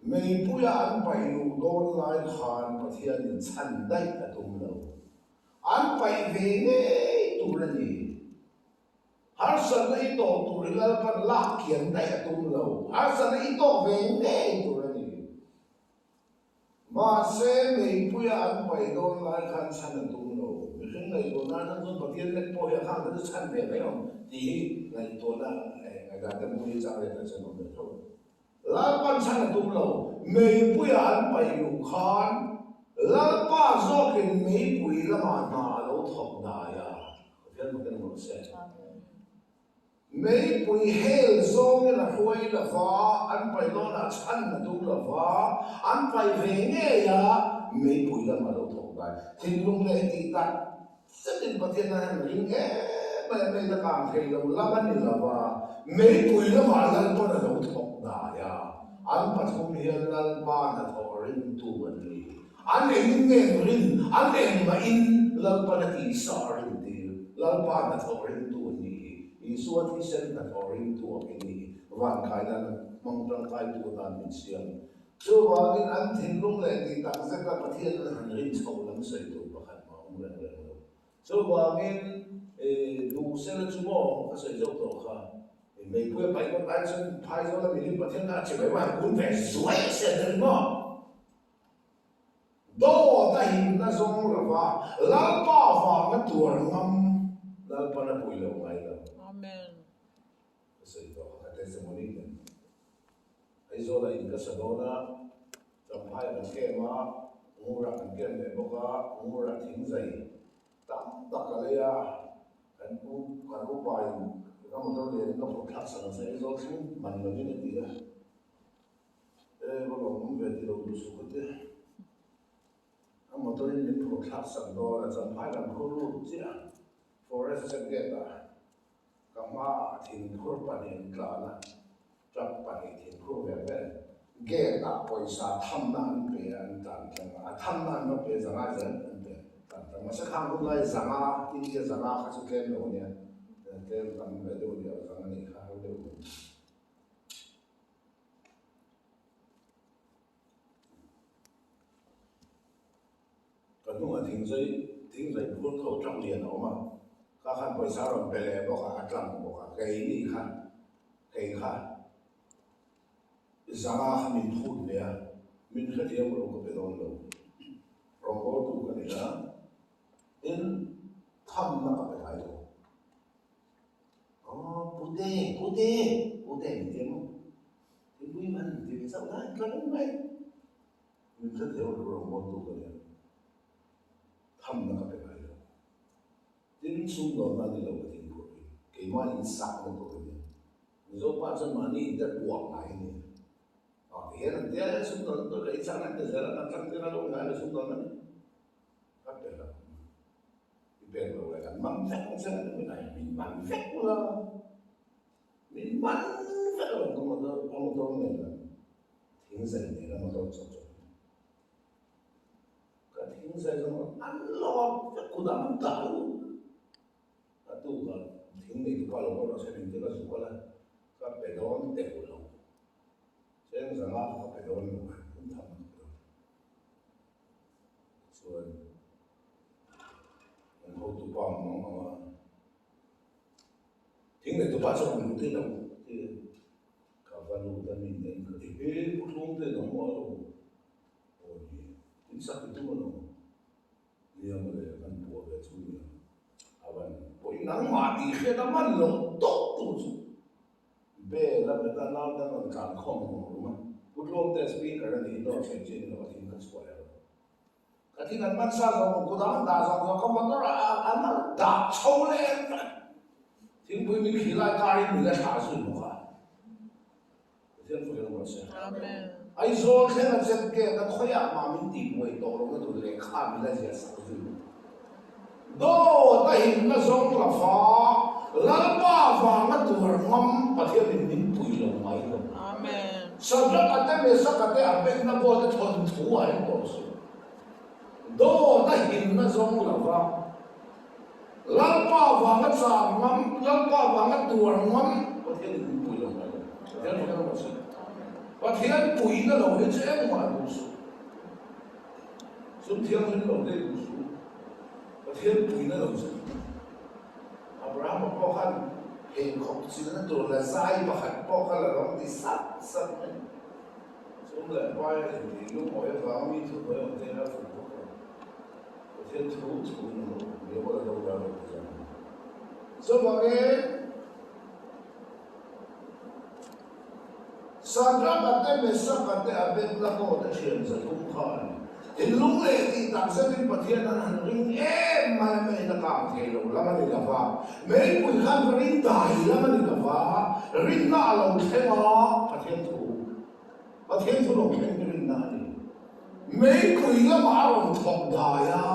meipuia an paih luh dawn lai khan Pathianin chhan daih a tum lo. An paih ve ngei tur a ni. Harsatna i tawh tur hi Lalpan lak kian daih a tum lo. Harsatna i tawh ve ngei tur a ni. Mahse, meipuia an paih dawn lai khan chhan a tum lo. Mihring ngaihtuahna atang chuan Pathian lek pawh hi a khang te chu chhan ve mai awm tih hi ngaihtuahna ngaihdan te hmui hi chang leh ta chen awm ve tho. Lalpan chhan a tum lo. Meipuia an paih luh khan Lalpa zawkin meipui lamah hna a lo thawk dai a, Pathian fakin rawh se. Meipui hel zawngin a hruai lo va, an paih dawnah chhan a tum lo va, an paih ve ngei a, meipui lamah a lo thawk dai. Thinlung leh tih tak zetin Pathian a han ring em mai a, mei la kang thei lo lam a ni lo va, meipui lamah Lalpawn a lo thawk dai a, an pathum hian Lalpa hnathawh ringtu an ni. An engin nge an rin? An engmahin Lalpan a tihsa a rintir. Lalpa hnathawh ringtu an nih hi. Isua thisen hnathawh ringtu ang i nih hi. Vankaina hmang tangkaitu atan min siam. Chuvangin an thinlung leh tih tak zeta Pathian an han rin chhoh lam sawi tur pakhat mah awm reng reng lo. Chuvangin duh sela chu maw ka sawi zawk tawh kha. Meipui a paih ngawt lai chuan phaizawl a milim Pathian kha a che mai mai a kun ve zuai se a ni maw? Dawt a himna zawng lova Lalpa vanga tuar ngam Lalpan a pui lo ngai lo. Amen. Ka sawi tawh ka testimony nen. Aizawl ah in ka sa dawn a, Champhai kan kem a, Ngurah kan kem leh bawk a, Ngurah thingzai tam tak ka lei a, kan u kan upa in ka motor lian in ka phurh thlak sak ang che Aizawl thleng man lovin a ti a. E va lo awm ve ti lo duh suh ka ti. A motor in min phurh thlak sak dawn a, Champhai kan phur lut chiah a, forest check gate ah ka hma ah thingphur pahnih an tlan a, truck pahnih thingphur ve ve gate ah pawisa thamna an pe a an tlan tlang a, a thamna an va pe zanga zel an pe tlan tlang mahse khang hun lai zanga India zanga kha chu tlem lo a nia, tlem tam ve deuh a nia zanga nih kha har deuh mai. Ka hnungah thingzai thingzai phur tho tang lian a awm a, ka khan pawisa a rawn pe leh bawk a, a tlang bawk a, keini kha kei kha zanga kha min phut ve a, min hrethiam rawh ka pe dawn lo, rawngbawltu ka ni a, tin thamna ka pe ngai lo. Aw pute pute pute min ti emaw thingpui man ti ve chauh lai tla reng mai min hre thei lo rawn tu ka nia thamna ka pe ngai lo tin sumdawnna ni lo ka thingphurh hi keimah in sak na tur a nia Mizo pa chuan mahni in te puah ngai a nia aw tihian an tia sumdawnna tur ka insak nan ti zel a kan tlang tir a lo ngai lo sumdawnna ni ka pe lo. I pek lo le kan man vek ang che min ai min man vek ula min man vek lo ka motor ka motor nen a thing zai nen a motor chawp chawp ka thing zai zawng an lawm vek kudang an dah lu a tu ka thing nei tu pa lo pawh rawh se min ti ka zuk ala ka pe dawn teuh lo cheng zanga ka pe dawn lo an tham ka pe dawn Chuan an hotupa ang ang ang a, thing leh tupa chuan min ti lo ti ka va lut a min en ka ti he pu thlung te nang maw alo aw ni in sak i tum alo nia mawle kan puah ve chu nia a van pawh i nangmah tih hriat a man lo tawp tu chu Bel a bet a nau te an rawn tlan khawm rum rum a, Pu Tlawmte speaker a nih dawt sawi chin lo a thing ka chhuah leh rawh. Ka thing an man sa zawng awm kut ang an dah zawng zawng ka motor ah an lo dah chho leh vek. Thingpui min khi lai karin min la thlah zui bawk a. Pathian fakin rawh se. Amen. Aizawl thleng a chet gate a khawiah mah min tihbuai tawh lohna tur lehkha min la ziah sak zui bawk. Dawt a himna zawng la fa, Lalpa vanga tuar ngam Pathianin min pui lo mai lo. Amen. Shadrach-a te, Meshach-a te, Abednego te thawnthu ah hian tawh suh. Dawt a himna zawng la va. Lalpa vanga chang ngam, Lalpa vanga tuar ngam, Pathian in min pui lo ngai lo. Pathian pui na lo si. Pathian pui na lo hi chu engmah duh suh. Sum thianghlim lo te duh suh. Pathian pui na lo chu. Abrahama pawh khan pheikhawk chilna tur la zai pakhat pawh kha la lo ti sat sat mai. Sum leh pai a intih lungawi avanga mi thuhnuai awm te kha fuh vak lo. Pathian thu thu in a lo awm leh pawh la do dar lo ti zan a ni. Chuvangin Sadraka te, Mesaka te, Abednego te thian 300 khan thinlung leh tih tak zetin Pathian an han ring em mai a, meiin a kang thei lo lam a ni lo va, meipui khan va ring dai lam a ni lo va, rinna a lo thleng a, Pathian thu, Pathian thu lo thleng hi rinna a ni. Meipui lamah a rawn thawk dai a,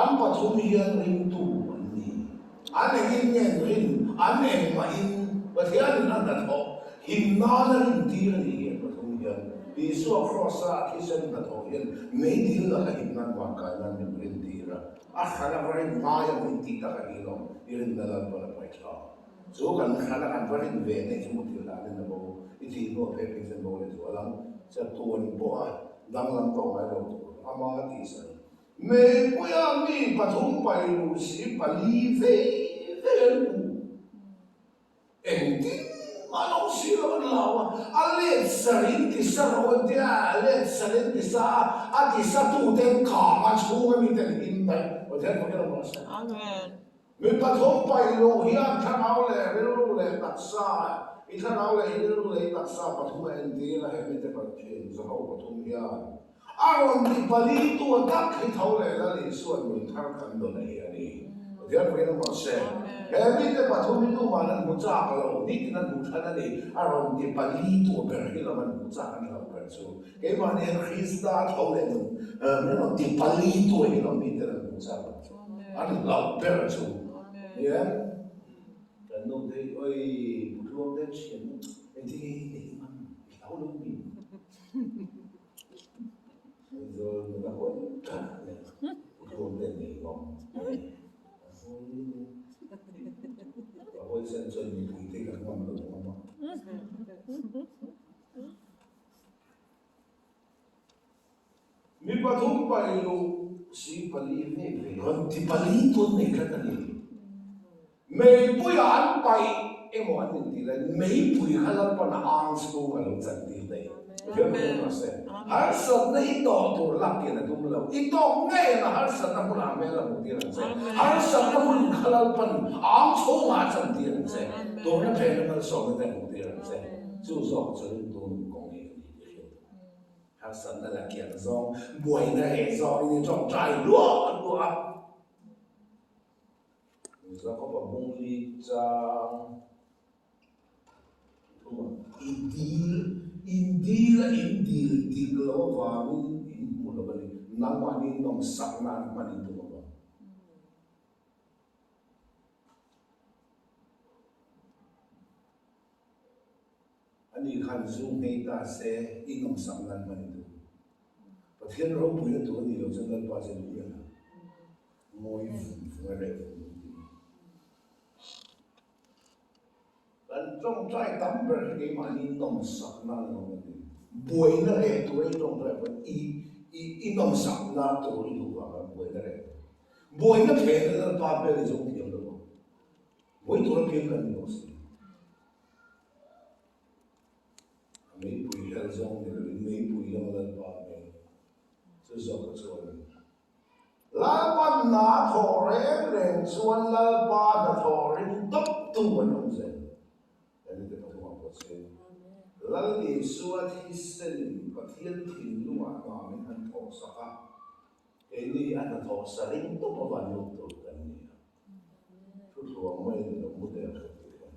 an pathum hian ringtu an ni. An engin nge an rin? An engmahin Pathianin a hnathawh him nana rintir a nih hi an pathum hian Isua Kraws-a thisen hnathawh hian meidil laka him nan vankai nan min rintir a, a hrana va rin ngai ang in tih tak a ni lawm, i rinna Lalpan a paih thlak. Chu kan hrana kan va rin ve nei chu muthilh danin a bo, i thih hnuah phei phei chuan bo leh zual ang, chatuan pawha danglam tawh ngai lo tur ama tihsan Meipuia mi pathum pai luh si pali vei vei an hmu. Engtin mah lo si lo an lau a, a let sarin ti sa rawh an ti a, a let sarin ti sa a, a ti sa tuten kang a chhung a miten him daih. Pathian fak ilo mahse. Amen. Mi pathum pai luh hian thlarau leh rilru leh taksa, i thlarau leh i rilru leh i taksa pathum a entir a, he mite Pathian zaho pathum hian a rawn ti pali tu a tak hi tho leh Lal Isuan nun thar kan dawn a hi a ni. Pathian pawhin a mawlh se. He mite pathum hi tuman an hmu chak lo, nitin an hmu than a ni, a rawn ti pali tu ber hi lam an hmu chak an hlauh ber chu. Keimahni hian Krista tho leh nun min rawn ti pali tu hi lam miten an hmu chak lo chu. An hlauh ber chu ni em? Kan nu te hi oi putluang te thian engtin nge i nei man i hlau lo mi? Aizawl nula hawi tlat nen putluang te nei ngawm a hawi sen chuan mipui te kan ngam lo ngam a. Mi pathum pai luh si pali ve ve. Rawn ti pali tun nei tlat a ni. Meipuia an paih emaw an intih laiin meipui kha Lalpan a ang chhung a lo chan tir daih. Pathian pathum rawh se. Harsatna i tawh tur lak kian a tum lo. I tawk ngei ang a harsatna hmunah hmel a hmuh tir ang che. Harsatna hun kha Lalpan a ang chhungah a chan tir ang che. Turna phena malsawmna te a hmuh tir ang che. Chu zawk chu ringtu nun kawng hi a ni tih hriat tur. Harsatna la kian zawng, buaina reh zawngin i tawngtai luah luah a. Jakob-a bung li chang thuma i dil, in dil a in dil dik lo avangin in hmu lo a ni. Nangmahni nawmsak nan hman in tum avang. Ani khan zu nghei ta se i nawmsak nan hman i duh. Pathian ropuina tur a nih loh chuan Lalpa chu a duh reng a, ngawi vung vung a reh vung vung tih hi. Kan tawngtai tam ber hi keimahni nawmsak nan a awm a ni. Buaina reh tura i tawngtai pawn i i nawmsak na tur i duh vanga buaina reh tur. Buaina phena Lalpa hmel i zawng thiam lo a. Buai tura piang kan ni bawk si. A meipui hel zawng ni loin meipui lama Lalpa hmel chu zawk a chuan a ni. Lalpa hna thawh reng reng chuan Lalpa hnathawh ring tawptu an awm zel. Danite pathumah pawh che Lal Isua thisenin Pathian thinlungah hna min han thawhsak a, keini hi a hnathawh sa ring tawp a van lut tur kan ni a. Thuthlawng maiin lo mu der hret tih kha.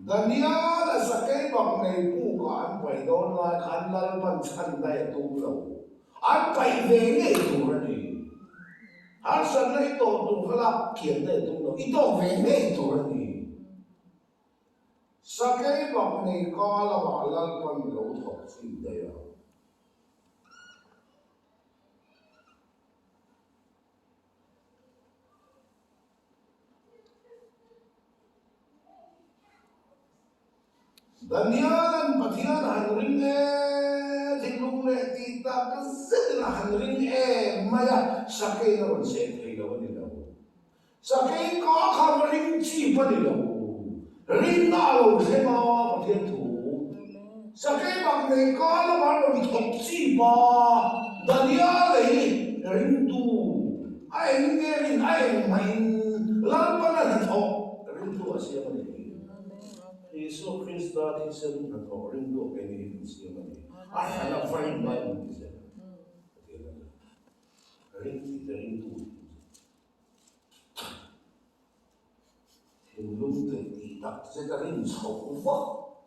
Daniel a sakei bak nei pukah an paih dawn lai khan Lalpan chhan daih a tum lo. An paih ve ngei tur a ni. Harsatna i tawh tur kha lak kian daih a tum lo. I tawk ve ngei tur a ni. Sakei bak nei ka lamah Lalpan lo thawk chin daih a. Daniela'n Pathian a han ring e, thinlung leh tih tak zetin a han ring em mai a, sakeiin a rawn seh thei lo a ni lo. Sakei ka kha va ring chip a ni lo. Rinna a lo thleng a Pathian thu. Sakei bak nei ka lamah a rawn thawk chip a, Daniela hi ringtu a eng nge rin a eng mahin Lalpan a hnathawh ringtu a siam a ni. Isua Krista thisen hnathawh ringtu a kei ni hi min siam a ni. A hran a va rin ngai min ti zel a. Pathian a ni. Ring tih te ringtu tih chu. Thinlung teh tih tak zet a rin chhoh vak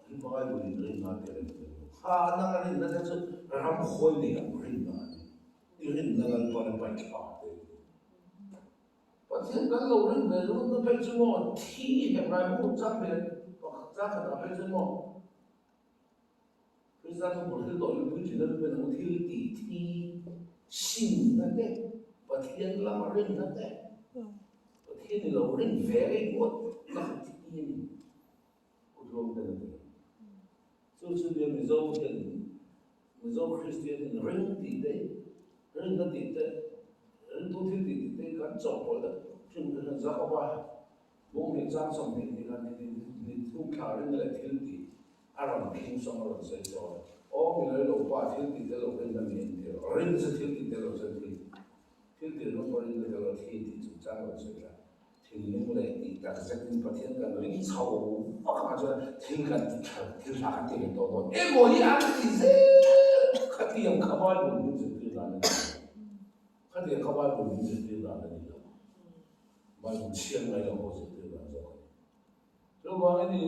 hi Bible in rinna te a rin tel lo. Kha nang a rinna te chu ramhuai nei ang rinna a ni. I rinna Lalpan a paih thla te ti. Pathian kan lo rin ve lut na phei chu maw thi hek rai hmuh chak ve pakhat chak khatah phei chu maw Krista chu bul thil tawh lupui thin a lupen ang thil tih thi sinna te Pathian lama rinna te Pathian i lo rin ve rei ngawt na kha thi a ni Pu Tluang ten a ti. Chu chu nia Mizo hian Mizo Kristian in ring tih te rinna tih te ringtu thil tih tih te kan chawhpawlh deuh thin ka hriat Jakoba Bung hnih chang 20 ni khan ni thum thla rinna leh thil tih a rawn khing sawng a rawn sawi sawi a. Aw mi lei lo pa thil tih tel lo rinna mi en tir rin chu thil tih tel lo chuan thi thil tih rawng pawh rinna tel lo thi tih chungchang a rawn sawi thla. Thinlung leh tih tak zetin Pathian kan ring chho vak ang chuan thil kan ti tha thil tha kan ti leh tawh dawn emaw hi an ti zel khatiang kha Bible min zirtir dan a ni lo. Khatiang kha Bible min zirtir dan a ni lo. Bible chhiar ngai lo ho zirtir dan zawk a ni. Chuvangin i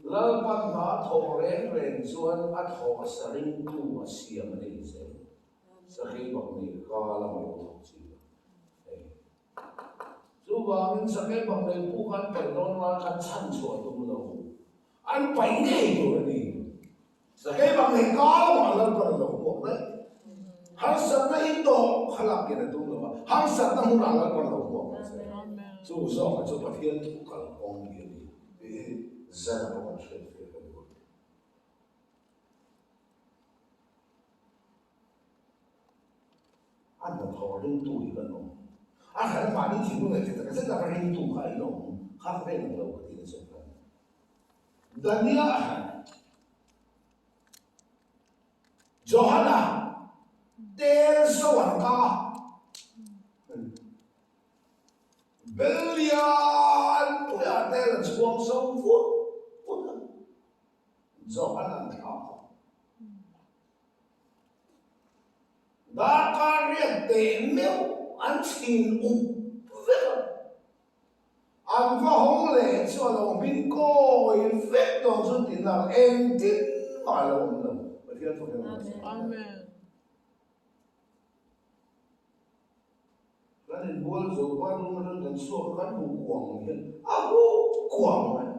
Lalpan hna thawh reng reng chuan a thawh a sa ringtu a siam a nei zel. Sakei bak nei ka lama lo thawk chi lo. Hei. Chuvangin sakei bak nei pu kha an paih dawn lai khan chhan chhuah tum lo. An paih ngei tur a ni. Sakei bak nei ka lamah Lalpan a lo hmuak daih. Harsatna i tawh kha lak kian a tum lo a, harsatna hmunah Lalpan a lo hmuak ang che. Chu zawkah chu Pathian thu kalkawng hi a ni tih hi zan pawh kan hriat fiah ka duh a. A hnathawh ringtu hi kan awm. A hran mahni thinlung leh tih tak zet a ringtu kha in awm kha ka ven ang lo ka ti nasa khan. Daniel a hran. Johana tel so an ka. Belian puia tel a chhuang so vut vut a. Johana thla. Darkar riat teh meuh an chhin up vek a, an va hawng leh chu a lo hmin kawi vek dawn chu ti nak engtin mah a lo awm lo. Pathian thu hian a sawi. Amen. Kan inbual zo bathroom atang kan chhuak a kan hmu kuang hian a huh kuang mai.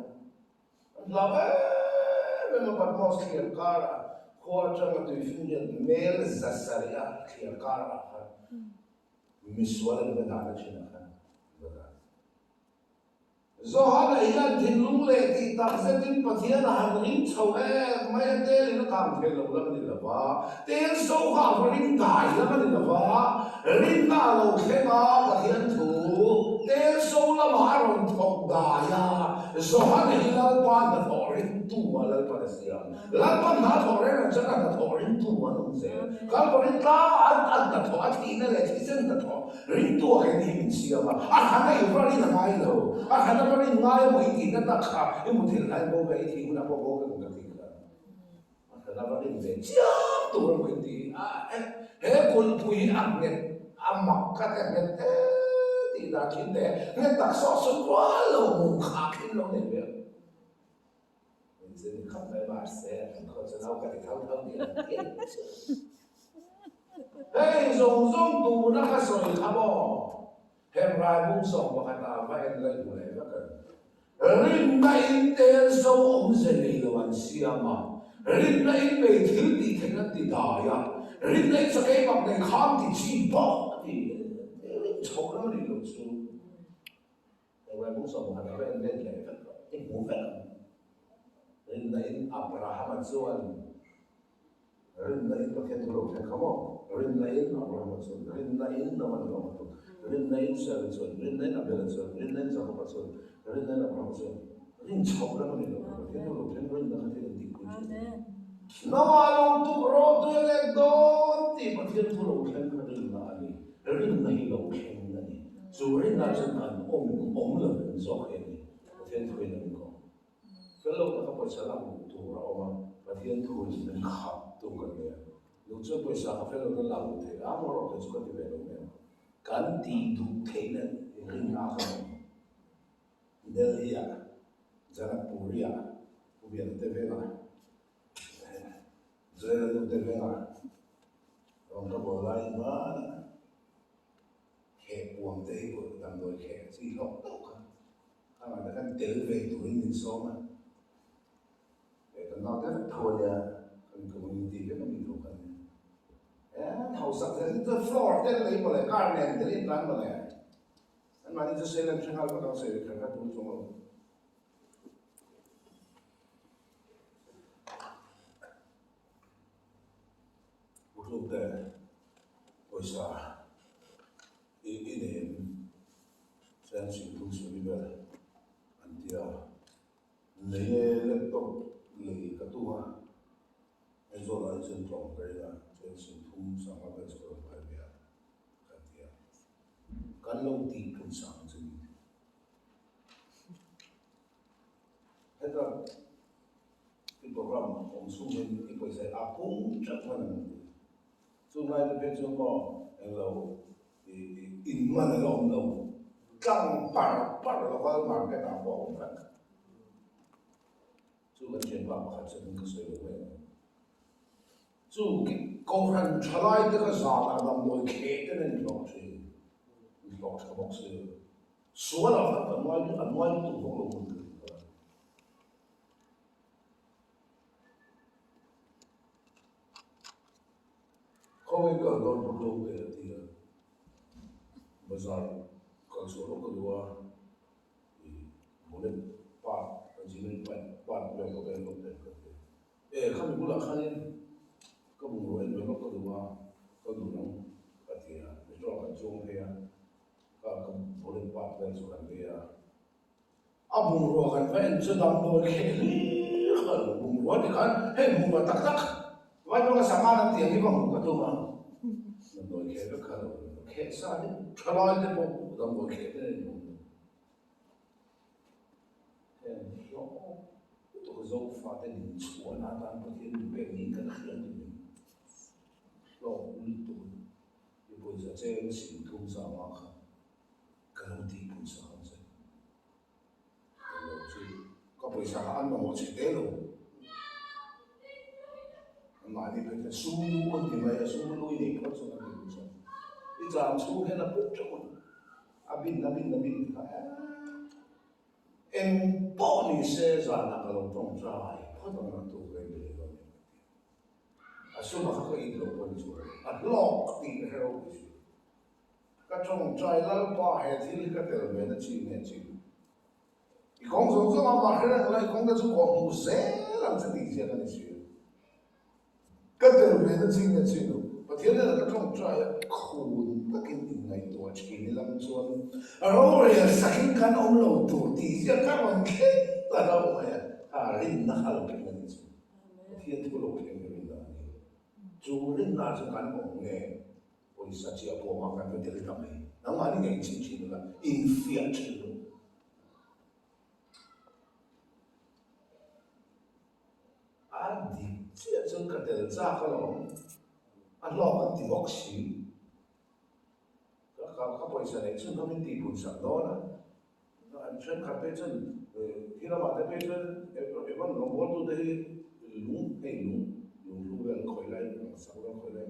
An hlau em em a, Patmos thliar karah khua atanga tuifinriat mel zasarih a thliar karah khan misual an va dahna thinah khan an va dah. Johana hian thinlung leh tih tak zetin Pathian a han ring chho em mai a, tel in a kang thei lo lam a ni lo va, tel so kha a va ring dai lam a ni lo va, rinna a lo thleng a Pathian thu tel so lamah a rawn thawk dai a, Johana hi Lalpa hnathawh ringtu a Lalpan a siam. Lalpa hnathawh reng reng chuan a hnathawh ringtu an awm zel. Kalvarin tlangah an an hnathawh a thihna leh thisen hnathawh ringtu a keng hi min siam a. A hran a i va rin a ngai lo. A hran a va rin ngai emaw i tihna tak kha i muthilh lai bo ve i thih hunah pawh bo vek ang ka tih kha. A hran a va rin ve chiam tur emaw i ti a. He kulhpui hi a nghet a mak ka ti a nghet em tih dah thin teh. Nghet tak sawh sawn rual lo mu kha khin lo nei ve ang. Min zin khawp mai mahse an khaw chu nau ka ti tho tho ni ang tih chu. Hei zawng zawng tuna ka sawi kha maw Hebrai bung 11 ah va en laih hmu leh vek ang. Rinna in tel zo awmze nei lo an siam a, rinna in mei thil tih theihna an ti dai a, rinna in sakei bak nei kham ti chi bawk a ti. Rin chho lam a nih loh chu. Hebrai bung 11 ah va en let leh vek ang, i hmu vek ang. Rinna in Abrahama chuan Rinna in Pathian thu lo thleng kha maw? Rinna in Abrahama chuan, Rinna in Noah lawng a tum, Rinna in Sara chuan, Rinna in Abela chuan, Rinna in Jakoba chuan, Rinna in Abrahama chuan, Rin chhoh lam a ni lo. Pathian thu lo thleng rinna kha thil an tihpui thin a ni. Noah lawng tuk rawh tui a lek dawn tih Pathian thu lo thleng kha rinna a ni. Rinna hi lo thleng a ni. Chu rinna chuan kan awm awm lo veng zawk hi a ni. Pathian thuin a min kawm. Fel lo taka pawisa lak luh tur a awm a, Pathian thu in min khap tu kan nei a. Luh chuan pawisa ka fel lo tan lak luh theih a, maw rawh kei chu ka ti ve lo mai ang. Kan tih duh theihna rinna a kan awm. Delhi-ah, Janakpuri-ah, Pu Biana te vengah, Joel-a nu te vengah rawn ka bawl lai hmanah kheh puam te hi damdawi kheh chi hlawk hlawk kha. A ngah khan tel ve turin min sawm a, he kan naute vek tho a nia, kan community vek a mi tho kha a nia. He hausak zel hi chuan floor tel lei mawle, car nen tel in tlan mawle. Anmahni chu sawi lan hre nghal vak ang, sawi kher kha tul chuang lo. Utluk te pawisa i i nei em? Chuan Singthum Suri vel an ti a, nei e laptop lei ka tum a, Aizawl ah hi chuan tlawm ka ring a, chuan Singthum sangha vel chu ka rawn pai ve a kan ti a, kan lo tih phun sang chu ni. Heta i program awm chhung hian i pawisa hi a pung teuh hman ang an ti. Chunglai te phei chuan maw englo in man a la awm lo, tlang par par local market ah pawh a awm vek. Chu kan thianpa pakhat chuan ka sawi lo mai ang. Chu Kohhran thalai te kha zanah damdawi kheh ten an inhlawh thin, inhlawh tha bawk si lo. Sual ah khan kan ngai an ngai lutuk bawk lo hmun ka ti kha. Khawngaih kal dawn bawk lo te a ti a, bazar kal chhuah lawk ka duh a, ih bullet part engineering part part vel ka en lawk te ka ti a, e khami bulah khanin ka bungrua en ve lawk ka duh a, ka duh ang ka ti a, petrol kan chuang phei a, ka ka bullet part vel chu kan lei a. A bungrua kan va en chu damdawi kheh hlir kha lo bungrua ti khan hei bungrua tak tak vai pawh ka saman an tih ang hi va hmuh ka tum a, damdawi kheh vek kha lo kheh sa te thalai te pawh damdawi kheh te an awm lo. Heng hlawh lutuk Zofa te din chhuahna atan Pathian min pek niin kan hria ni mai. Hlawh lutuk i pawisa cheng singthum zanga kha. Ka lo tih pui sak ang che. Ka lo chu ka pawisa kha an mamawh chhe te lo. Anmahni phei chuan sum lu an ti mai a, sum lu i nei phawt chuan an ti pui sak. I cham chhung hian a put teuh a, a bin a bin a bin ti kha eh. Eng pawh ni se zanah ka lo tawngtai phawt ang a tuk reng leh dawn em ka ti a. A suma kha ka in lo pawh ni chuan a hlawk tih ka hre ropui si. Ka tawngtai Lalpa he thil hi ka tel ve na chi nge chi? I kawng zawng zawng a mah hre reng la i kawng te chu kawh hmuh zel ang che tih chian a ni si a. Ka tel ve na chi nge chi lo? Pathian hnenah ka tawngtai a, khun takin inngaihtuah thin i lam chuan rorel sakin kan awm lo tur tih hian ka rawn thleng ta lo mai a, a rinna kha lo thleng a ni chu. Pathian thu lo thleng hi rinna a ni. Chu rinna chu kan awm nge? Pawisa chiah pawh mah kan va tel ta mai. Nangmahni ngei chin thin ula, infiah thin rawh. A dik chiah chuan ka tel chak alawm. A hlawk an ti bawk si. Ka ka pawisa neih chhun kha min tihpun sak dawn a. An thenkhat phei chuan khi lamah te phei chuan Evan rawngbawltute hi lung hei lung lunghlu vel an khawih lai sak vel an khawih lai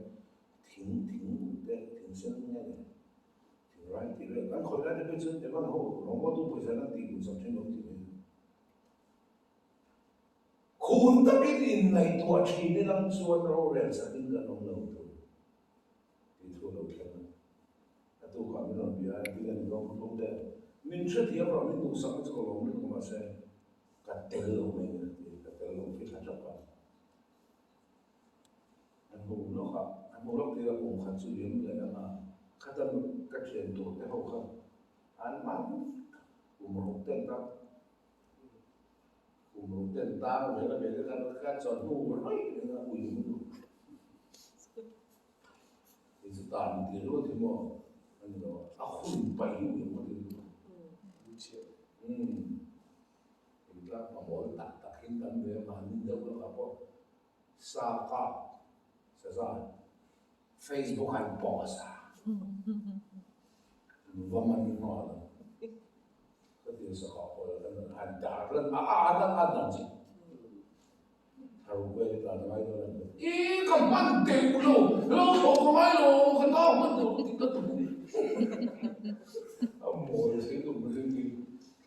thing thing te thing sen nge ni thing rai tih vel an khawih lai te phei chuan Evan ho rawngbawltu pawisa an tihpun sak thin lo tih mai. Khun takin inngaihtuah thin ilang chuan rorel sakin kan awm lo tur. Tih thu a lo thleng a. A tukah min rawn bia a, engtin nge ni dawn ka tum te? Min hrethiam rawh, min duhsak na chu ka lawm lutuk mahse ka tel lo mai ni a ti, ka tel lo. ila kum khat chu liam leh ang a, khata ka thian tur te ho kha an man kum ruk ten tak kum ruk ten tang vel a vel khan ka chawhnu raih reng a ui awm duh. Kei chu tan ti ringawt hi maw a ni lo a, a hun paih hi ui awm ka ti lutuk a. Umm engtlak pamawl tak tak hin kan ve a mahni deuh lakah pawh sa kap saza Facebook an post a, va man nghal a, ka ti sa kap pawh la kan han dar lan a a a a dang chi. I ka hman teuh lo, lo thawh ka ngai lo, ka nau hman lo ti ka tum. A mawi thei tum ka thil ti,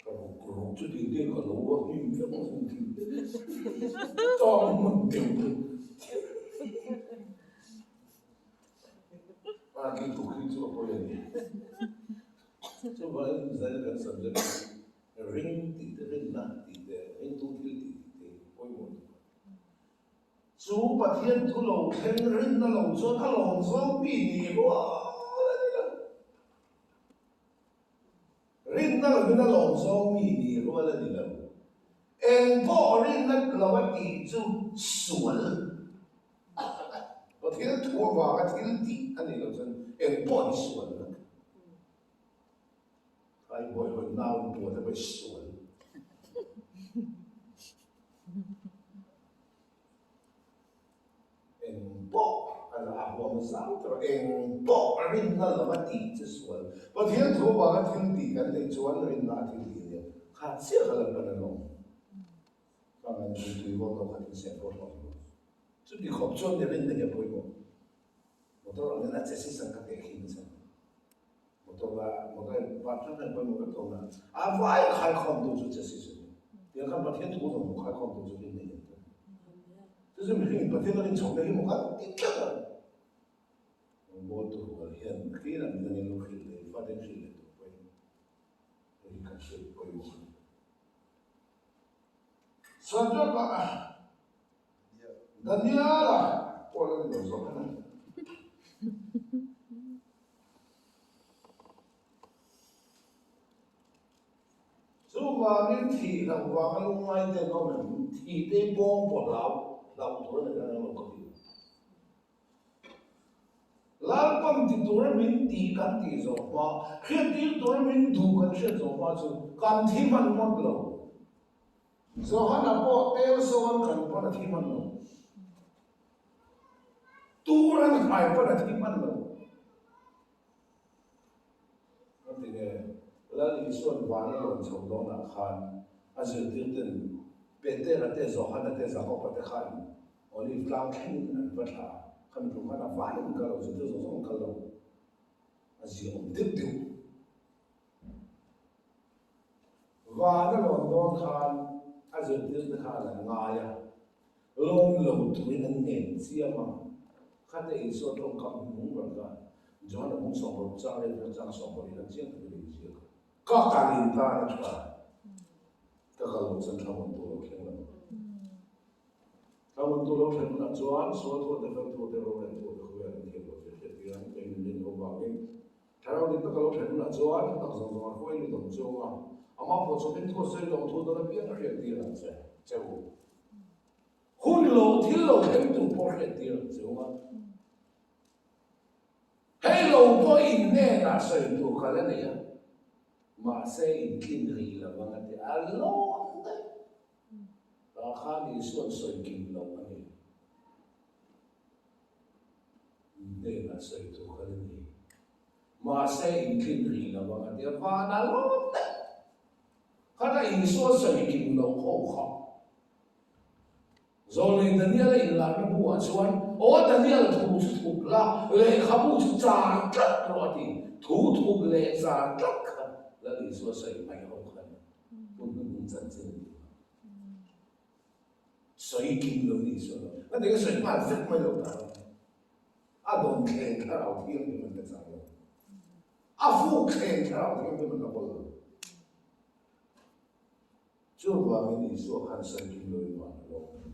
ka ruk ruk chu ti te ka lo a hnim vek ang thung thin. Tang hman teuh lo. A ki tuk hi chu a pawi a ni. Chuvangin zaina kan subject Ring tih te, rinna tih te, ringtu thil tih tih te hi pawimawh tuk a. Chu Pathian thu lo thleng rinna lo chuan a lawm zawng mi ni rual a ni lo. Rinna lovin a lawm zawng mi ni rual a ni lo. Eng pawh rinna lo a tih chu sual. Pathian thu avanga thil tih a nih loh chuan eng pawh hi sual vek. Ai bawi hawi nau in tuah te pawh i sual. Eng pawh a la a huam zau tur a, eng pawh rinna lo a tih chu sual. Pathian thu avanga thil tih kan neih chuan rinna a thil tih nia. Kha chiah kha Lalpan a lawm. Ka ngai na tui vawt lo kha thil sem pawh hlawh lo. Chuti khawp chuan ni rinna hi a pawimawh. Motor angin a che si sang ka teh khi nasa. Motor la motor in van hrang hrang pawimawh vek tawh na a vai khai khawm tu chu che si chu ni. Tiang khan Pathian thu zawng khai khawm tu chu rin nei an tum. Chu chu mihring in Pathian a rin chhawk na hi maw khan ti tlat a. Rawngbawl tu rual hian khi lam midang in lo hrilh leh fate in hrilh leh tur pawhin hei hi kan hrilh pawimawh a ni. Sadraka Daniela pawh la ni lo zawk a ni. Chuvangin thih loh vanga lungngai te an awm em? Thih te hi bawng pawh hlau hlauh tur a ni reng lo ka ti. Lalpan ti tura min tih kan tih zawh hma, hriattir tura min duh kan hriat zawh hma chu kan thi hman ngawt lo. Johana pawh tel sawn kan pawn a thi hman lo. Tur an khai pawn a thi hman lo. Ka ti nge, Lal Isua'n van a lawn chho dawnah khan a zirtirten Petera te, Johana te, Jakoba te khan Olive tlang thlengin an va thlah a. Khami tum khan a vaiin kal lo, zirtir zawng zawng an kal lo. A ziaawm deuh deuh. Van a rawn dawn khan a zirtirte khan an ngai a, lawm lo turin an ngen chiam a. Khate Isua tawngkam hnuhnung ber kha Johana bung 60 chang leh hmel chang 20 khan chiang takin a inziak a. Ka kal in tan a tha, ka kal loh chuan thlamuan tur lo thleng lo. Thlamuan tur lo thlen hunah chuan sual thuah te fel thuah te rorel thuah te khawvel an thiam loh zia hriat tir ang, kei min rin loh vangin Thlarau dik tak a lo thlen hunah chuan thutak zawng zawng a hruai lut ang chu a, amah pawh chawpin thu a sawi lo ang thu dawn apiang a hriat tir ang che che u. Hun lo thil lo thleng tur pawh hriat tir ang che u a. Hei lo pawh in hnenah sawi tur ka la nei a, mahse in tlin rih lo ang a ti a lawn daih. Tah khan Isua'n sawi kim lo a ni. Hnenah sawi tur kha la ni. Mahse intlin rih lo ang a ti a, vanah lawm daih. Khata Isua sawi kim loh ho kha. Zawlnei Daniel a inlarna bu ah chuan, Aw Daniel thu chu thup la, lehkhabu chu char tlat rawh a ti. Thu thup leh char tlat kha Lal Isua sawi mai ho kha ni. Hun hnuhnung chanchin a ni kha. Sawi kim lo ni sawi lo. Ka ti ka sawi nghal vek mai lo ta. A dawn thleng thlarau thianghlim an la chang lo. A fuk thleng thlarau thianghlim an la kawl lo. Chuvangin Isua khan sawi kim lo in van a lawm.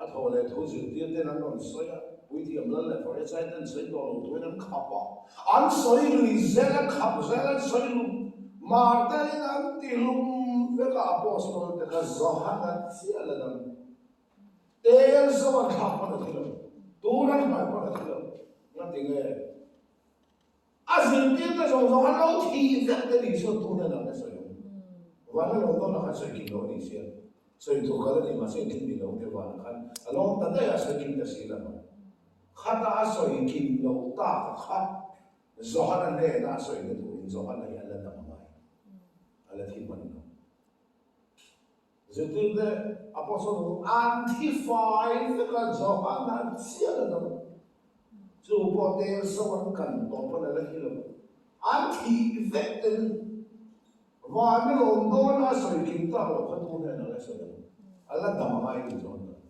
A thaw leh thu zirtir ten an rawn sawi a. Puithiam lal leh Farisai ten sawi tawh lo turin an khap a, an sawi lui zel, an khap zel, an sawi lum mar tein an ti lum vek a, Apostol te kha Johana chiah la dang tel zo an thlak pawn a thi lo, tun an hmai pawn a thi lo, ngati nge a zirtirte zawng zawng an lo thih vek te ni chuan tun hian an la sawi ang, van a lo dawn a khan sawi kim lo a ni sia. Sawi tur kal a ni mahse engtin ni lo te vanah khan a lawm ta daih a, sawi kim ta si lo a. Khata a sawi kim lo tak kha Johana hnena a sawi na turin Johana hi a la dam ngai, a la thi hman lo. Zirtirte Apostle ho an thi fai vek a, Johana chiah la dam. Chu pawh tel so an kan tawh pawn a la thi lo. An thih vek ten Van a lawm dawn a sawi kim tak loh kha tu nen a la sawi ang? A la dam a ngai ni chuan tak.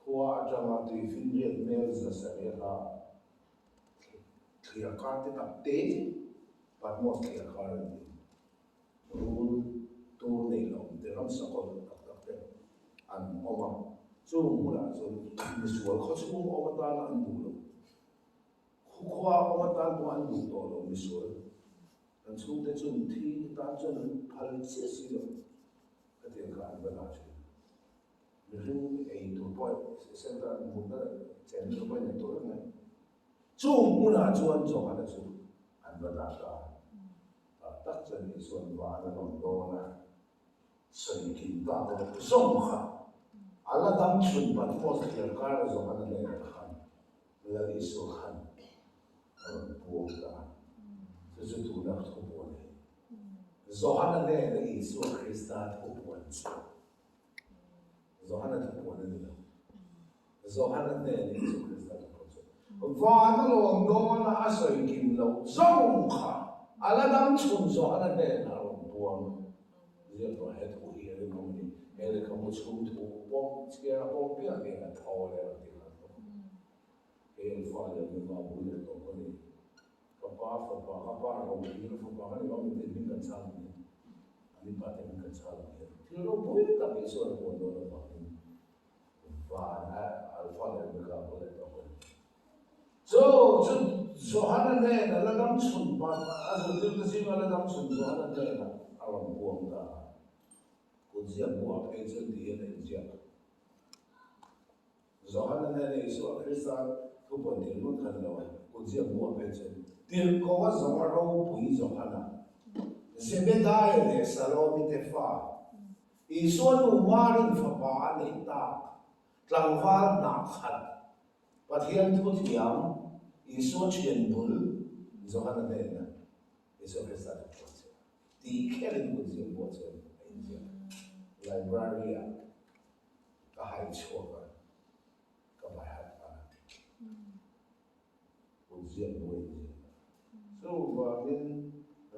Khua atanga tuifinriat hmel za sarih a thliar kar te tak te, Patmos thliar kar an ti. Rul tur nei lo awm te, ramsa kawlh tak tak te an awm a. Chung hmunah chuan misual khawchhung awm atana an duh lo. Khukhua awm atan pawh an duh tawh lo misual. Kan chhungte chuan thi tan chuan an phal chiah si lo. Khatiang kha an va dah thin. Mihring ei tur pawh center mutna chenna tur pawh nei tawh vek mai. Chung hmunah chuan Johana chu an va dah ta a. Tak tak chuan Isua'n van a rawn dawn a. Sawi kim tak lo zawng kha a la dam chhun Patmos thliar kar a Johana hnenah khan Lal Isua khan a rawn puang ta a, chu chu tuna thupuan a ni. Johana hnena Isua Krista thupuan chu Johana thupuan a ni lo. Johana hnena Isua Krista thupuan chu van a lawm dawna a sawi kim loh zawng kha a la dam chhun Johana hnenah a rawn puang a. Ziak rawh he thu hi a rinawm a ni. He lehkhabu chhung thu pawm chhiar a pawm piah hian a tho leh a ti nghal tawh. Kei an fa leh mi va bul leh tawh ka ni. Ka pa fapa, ka pa rohlir fapa ka ni lo, mite hming kan chhal ang hian, an mipa te hming kan chhal ang hian thil ropui tak Isua'n a puan dawn avangin van a Alpha leh Omega bul leh tawh ka ni. Chu chu Johana hnena la dam chhun pa, a zirtirte zinga la dam chhun Johana hnena a rawn puang ta a. Kut ziak buah phei chuan ti hian a inziak. Johana hnena Isua Krista thupuan tir ngawt kha ni lo e, kut ziak buah phei chuan tirhkoh a zawnga ropui Johana, Zebedaia leh Salomi te fa, Isua nu Marin fapa a neih tak, tlangval hnah khat, Pathian thu thiam Isua thian bul Johana hnena Isua Krista thu puan chu tih khelin kut ziak buah chuan a inziak. Library-ah ka hai chhuak a, ka bai hat a, kut ziak buah a inziak a. Chuvangin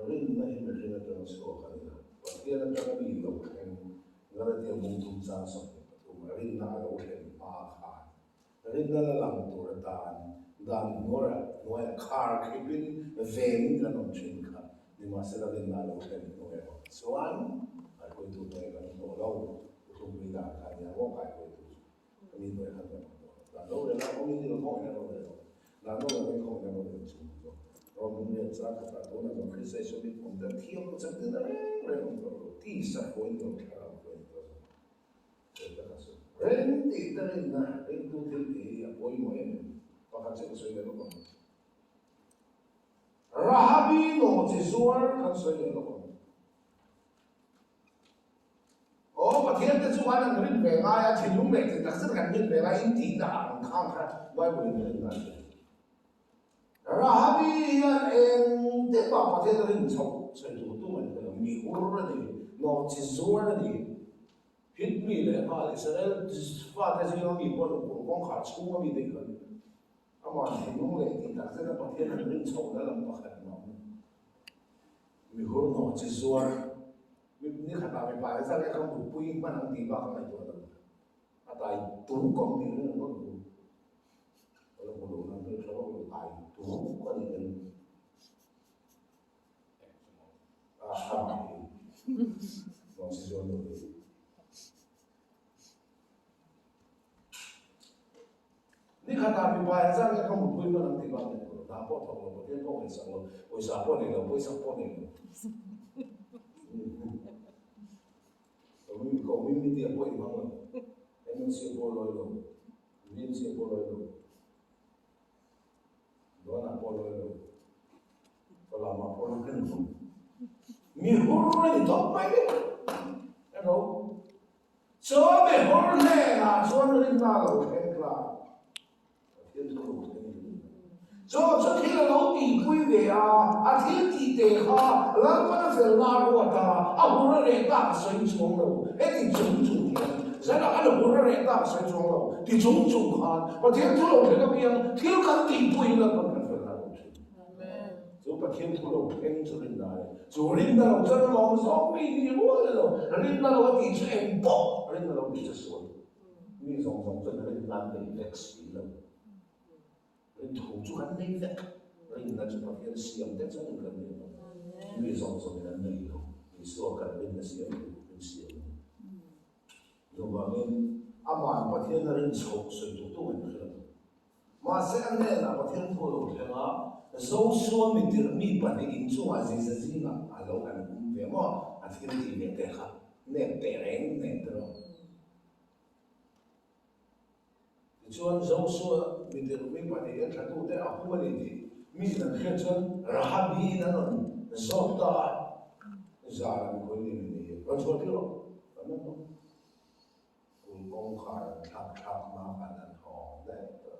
rinna hi mihring atanga chhuak a ni lo. Pathian atanga mi lo thleng Galatia mungthum chang 23 a rinna a lo thlen hma khan Rinna la lang tur atan dan hnuaiah khar khipin vengin kan awm thin kha. Nimahsela rinna a lo thlen hnu erawh chuan kaihruaitu hnuaiah kan awm tawh lo. Thuthlungpui dan kha a nia maw kaihruaitu chu ka mi hnuaiah khan kan awm tawh lo. Dan rorel a awmin i lo khawngin a rorel lo. Dan rorel a khawngin a rorel chung chu Rom hming riat chang khatah tunah chuan Krista Isua min awm dan thiam lo chang tin reng reng awm tawh lo. Tisa hruaiin lo thlarau hruaiin tawh zawk. Reng tih te rinna, ringtu thil tih hi a pawimawh em em. Pakhat chu ka sawi leh lawk ang. Rahabi nawhchi zuar kan sawi leh lawk ang. Aw Pathian te chu an an rin ve ngai a, thinlung leh tih tak zet kan rin ve ngai in tihna ang khang kha Bible in a rin dan che. Rahabi hian eng te mah Pathian a rin chhoh sawi tur tum a ni lo, mi ur a ni, nawhchi zuar a ni. Hit mi leh nghal Israel fate zinga mi pawh an kum kawngkhar chhunga mi te kha amah thinlung leh tih tak zeta Pathian an rin chhohna lam pakhat mah a ni. Mi hur nawhchi zuar mi ni khatah mipa te zat leh kha mutpui hman ang tih bak a ngaihtuah lo. A tai tuk ang tih rin ngawt bu. Ka la hmu lo na hmel tha vak lo tai tuk a nih ka ring. A tha mai. Lawng si zuan lo hi. Ni khatah mipa engzat nge ka mutpui hman ang tih bak nei lo. Hna pawh thawk lo, Pathian pawh ngaihsak lo, pawisa pawh nei lo, pawisa pawh nei lo. Community ah pawh inhmang lo, MNC ah pawh lawi lo, VMC ah pawh lawi lo, Dawnah pawh lawi lo, Falamah pawh lawi reng lo. Mi hur a ni tawp mai ni. Hello. Chaw mi hur hnenah chuan rinna lo thleng tlang. Pathian chu lo thleng a ni. Chaw chu thil a lo tihpui ve a, a thil tih te kha Lalpan a felna a ruat a, a hur a reh tak a sawi chuang lo. Heti chung chung hian zanah khan a hur a reh tak a sawi chuang lo. Ti chung chung khan Pathian thu lo thleng apiang thil kan tihpui Lalpan kan felna a lo thin. Chu Pathian thu lo thleng chu rinna a ni. Chu rinna lo chuan a lawm zawk mi ni rual lo. Rinna lo a tih chu eng pawh rinna lo tih chu sual. Mi zawng zawng chuan rinna an nei vek si lo. Rinthu chu kan nei vek. Rinna chu Pathian siam te chuan kan nei lo. Mi zawng zawngin an nei lo. Isua kan rinna siam tu min siam a ni. Chuvangin amah Pathian a rin chhoh sawi duh duh an hre lo. Mahse a hnenah Pathian thu a lo thleng a, Josua mitirh mi pahnih inchungah ziza zingah a lo han um ve maw? A thil tih ve te kha nep teh reng nen te rawh. Tichuan Josua mitirh mi pahnih en thlatute a hum a ni tih mi in an hriat chuan Rahabi in an rawn zawt ta a, Zan an khawi ni ni hi rawn chhuah tir rawh, kan rawn awm. Kul kawngkhar an thlak thlak hma khan an hawng daih tawh.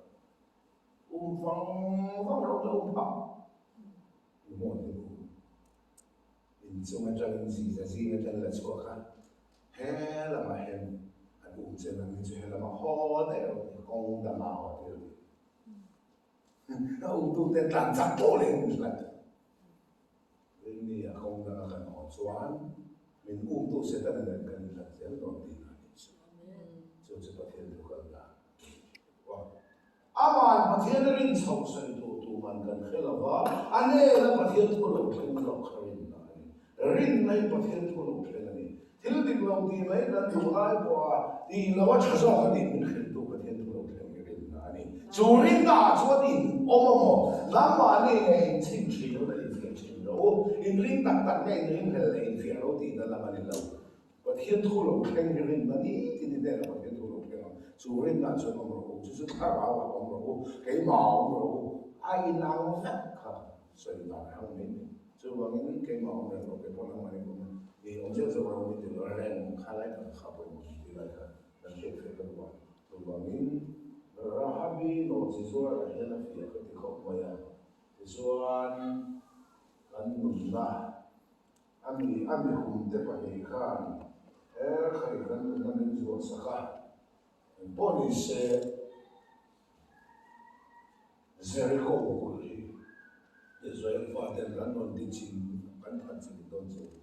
Um vang vang ro te um phah. I maw te u. In chung atangin ziza zing atang la chhuak a, he lamah hian an um chen ang ni chu he lamah haw daih rawh ti kawng dangah haw tir ti. A umtute tlan chak pawh leh min hlat. Rinni a kawng danga kan haw chuan min umtu Setana nen kan inhlat zel dawn tihna a nih chu. Chu chu Pathian thu kal dan a ni bawk a. Aman Pathian a rin chhoh sawi tur tuman kan hre lo va, a nena Pathian thu lo thleng zawk kha rinna a ni. Rinna hi Pathian thu lo thleng a ni. Thil dik lo tih mai kan duh lai pawha tih lo a tha zawk a tih min hrilhtu Pathian thu lo thleng hi rinna a ni. Chu rinna ah chuan in awm a maw? Nangmahni nge in chim thin u la infiah thin lo u? In ring tak tak nge in ring hlel leh infiah lo tihna lam a ni lo. Pathian thu lo thleng hi rinna ni tin i hnenah Pathian thu lo thleng ang. Chu rinna ah chuan awm rawh u, chu chu thlarau ah awm rawh u, keimah ah awm rawh u, a inang vek kha sawi dan hrang mai mai. Chuvangin keimah awm reng lo, kei pawh nangmah nih awm i awm zeuh zeuh ro mi ti lo reng kha lai tak kha pawimawh tih lai kha kan hriat theih ka duh a. Chuvangin Rahabi nawhchi zuarah hian a fiah ka ti khawp mai a, tichuan kan nunna a mi a mi humte pahnih khan her khai kan nunna min zuah sak a, engpawh ni se Jericho kulh hi Israel faten kan rawn ti chim, kan that chim dawn che u.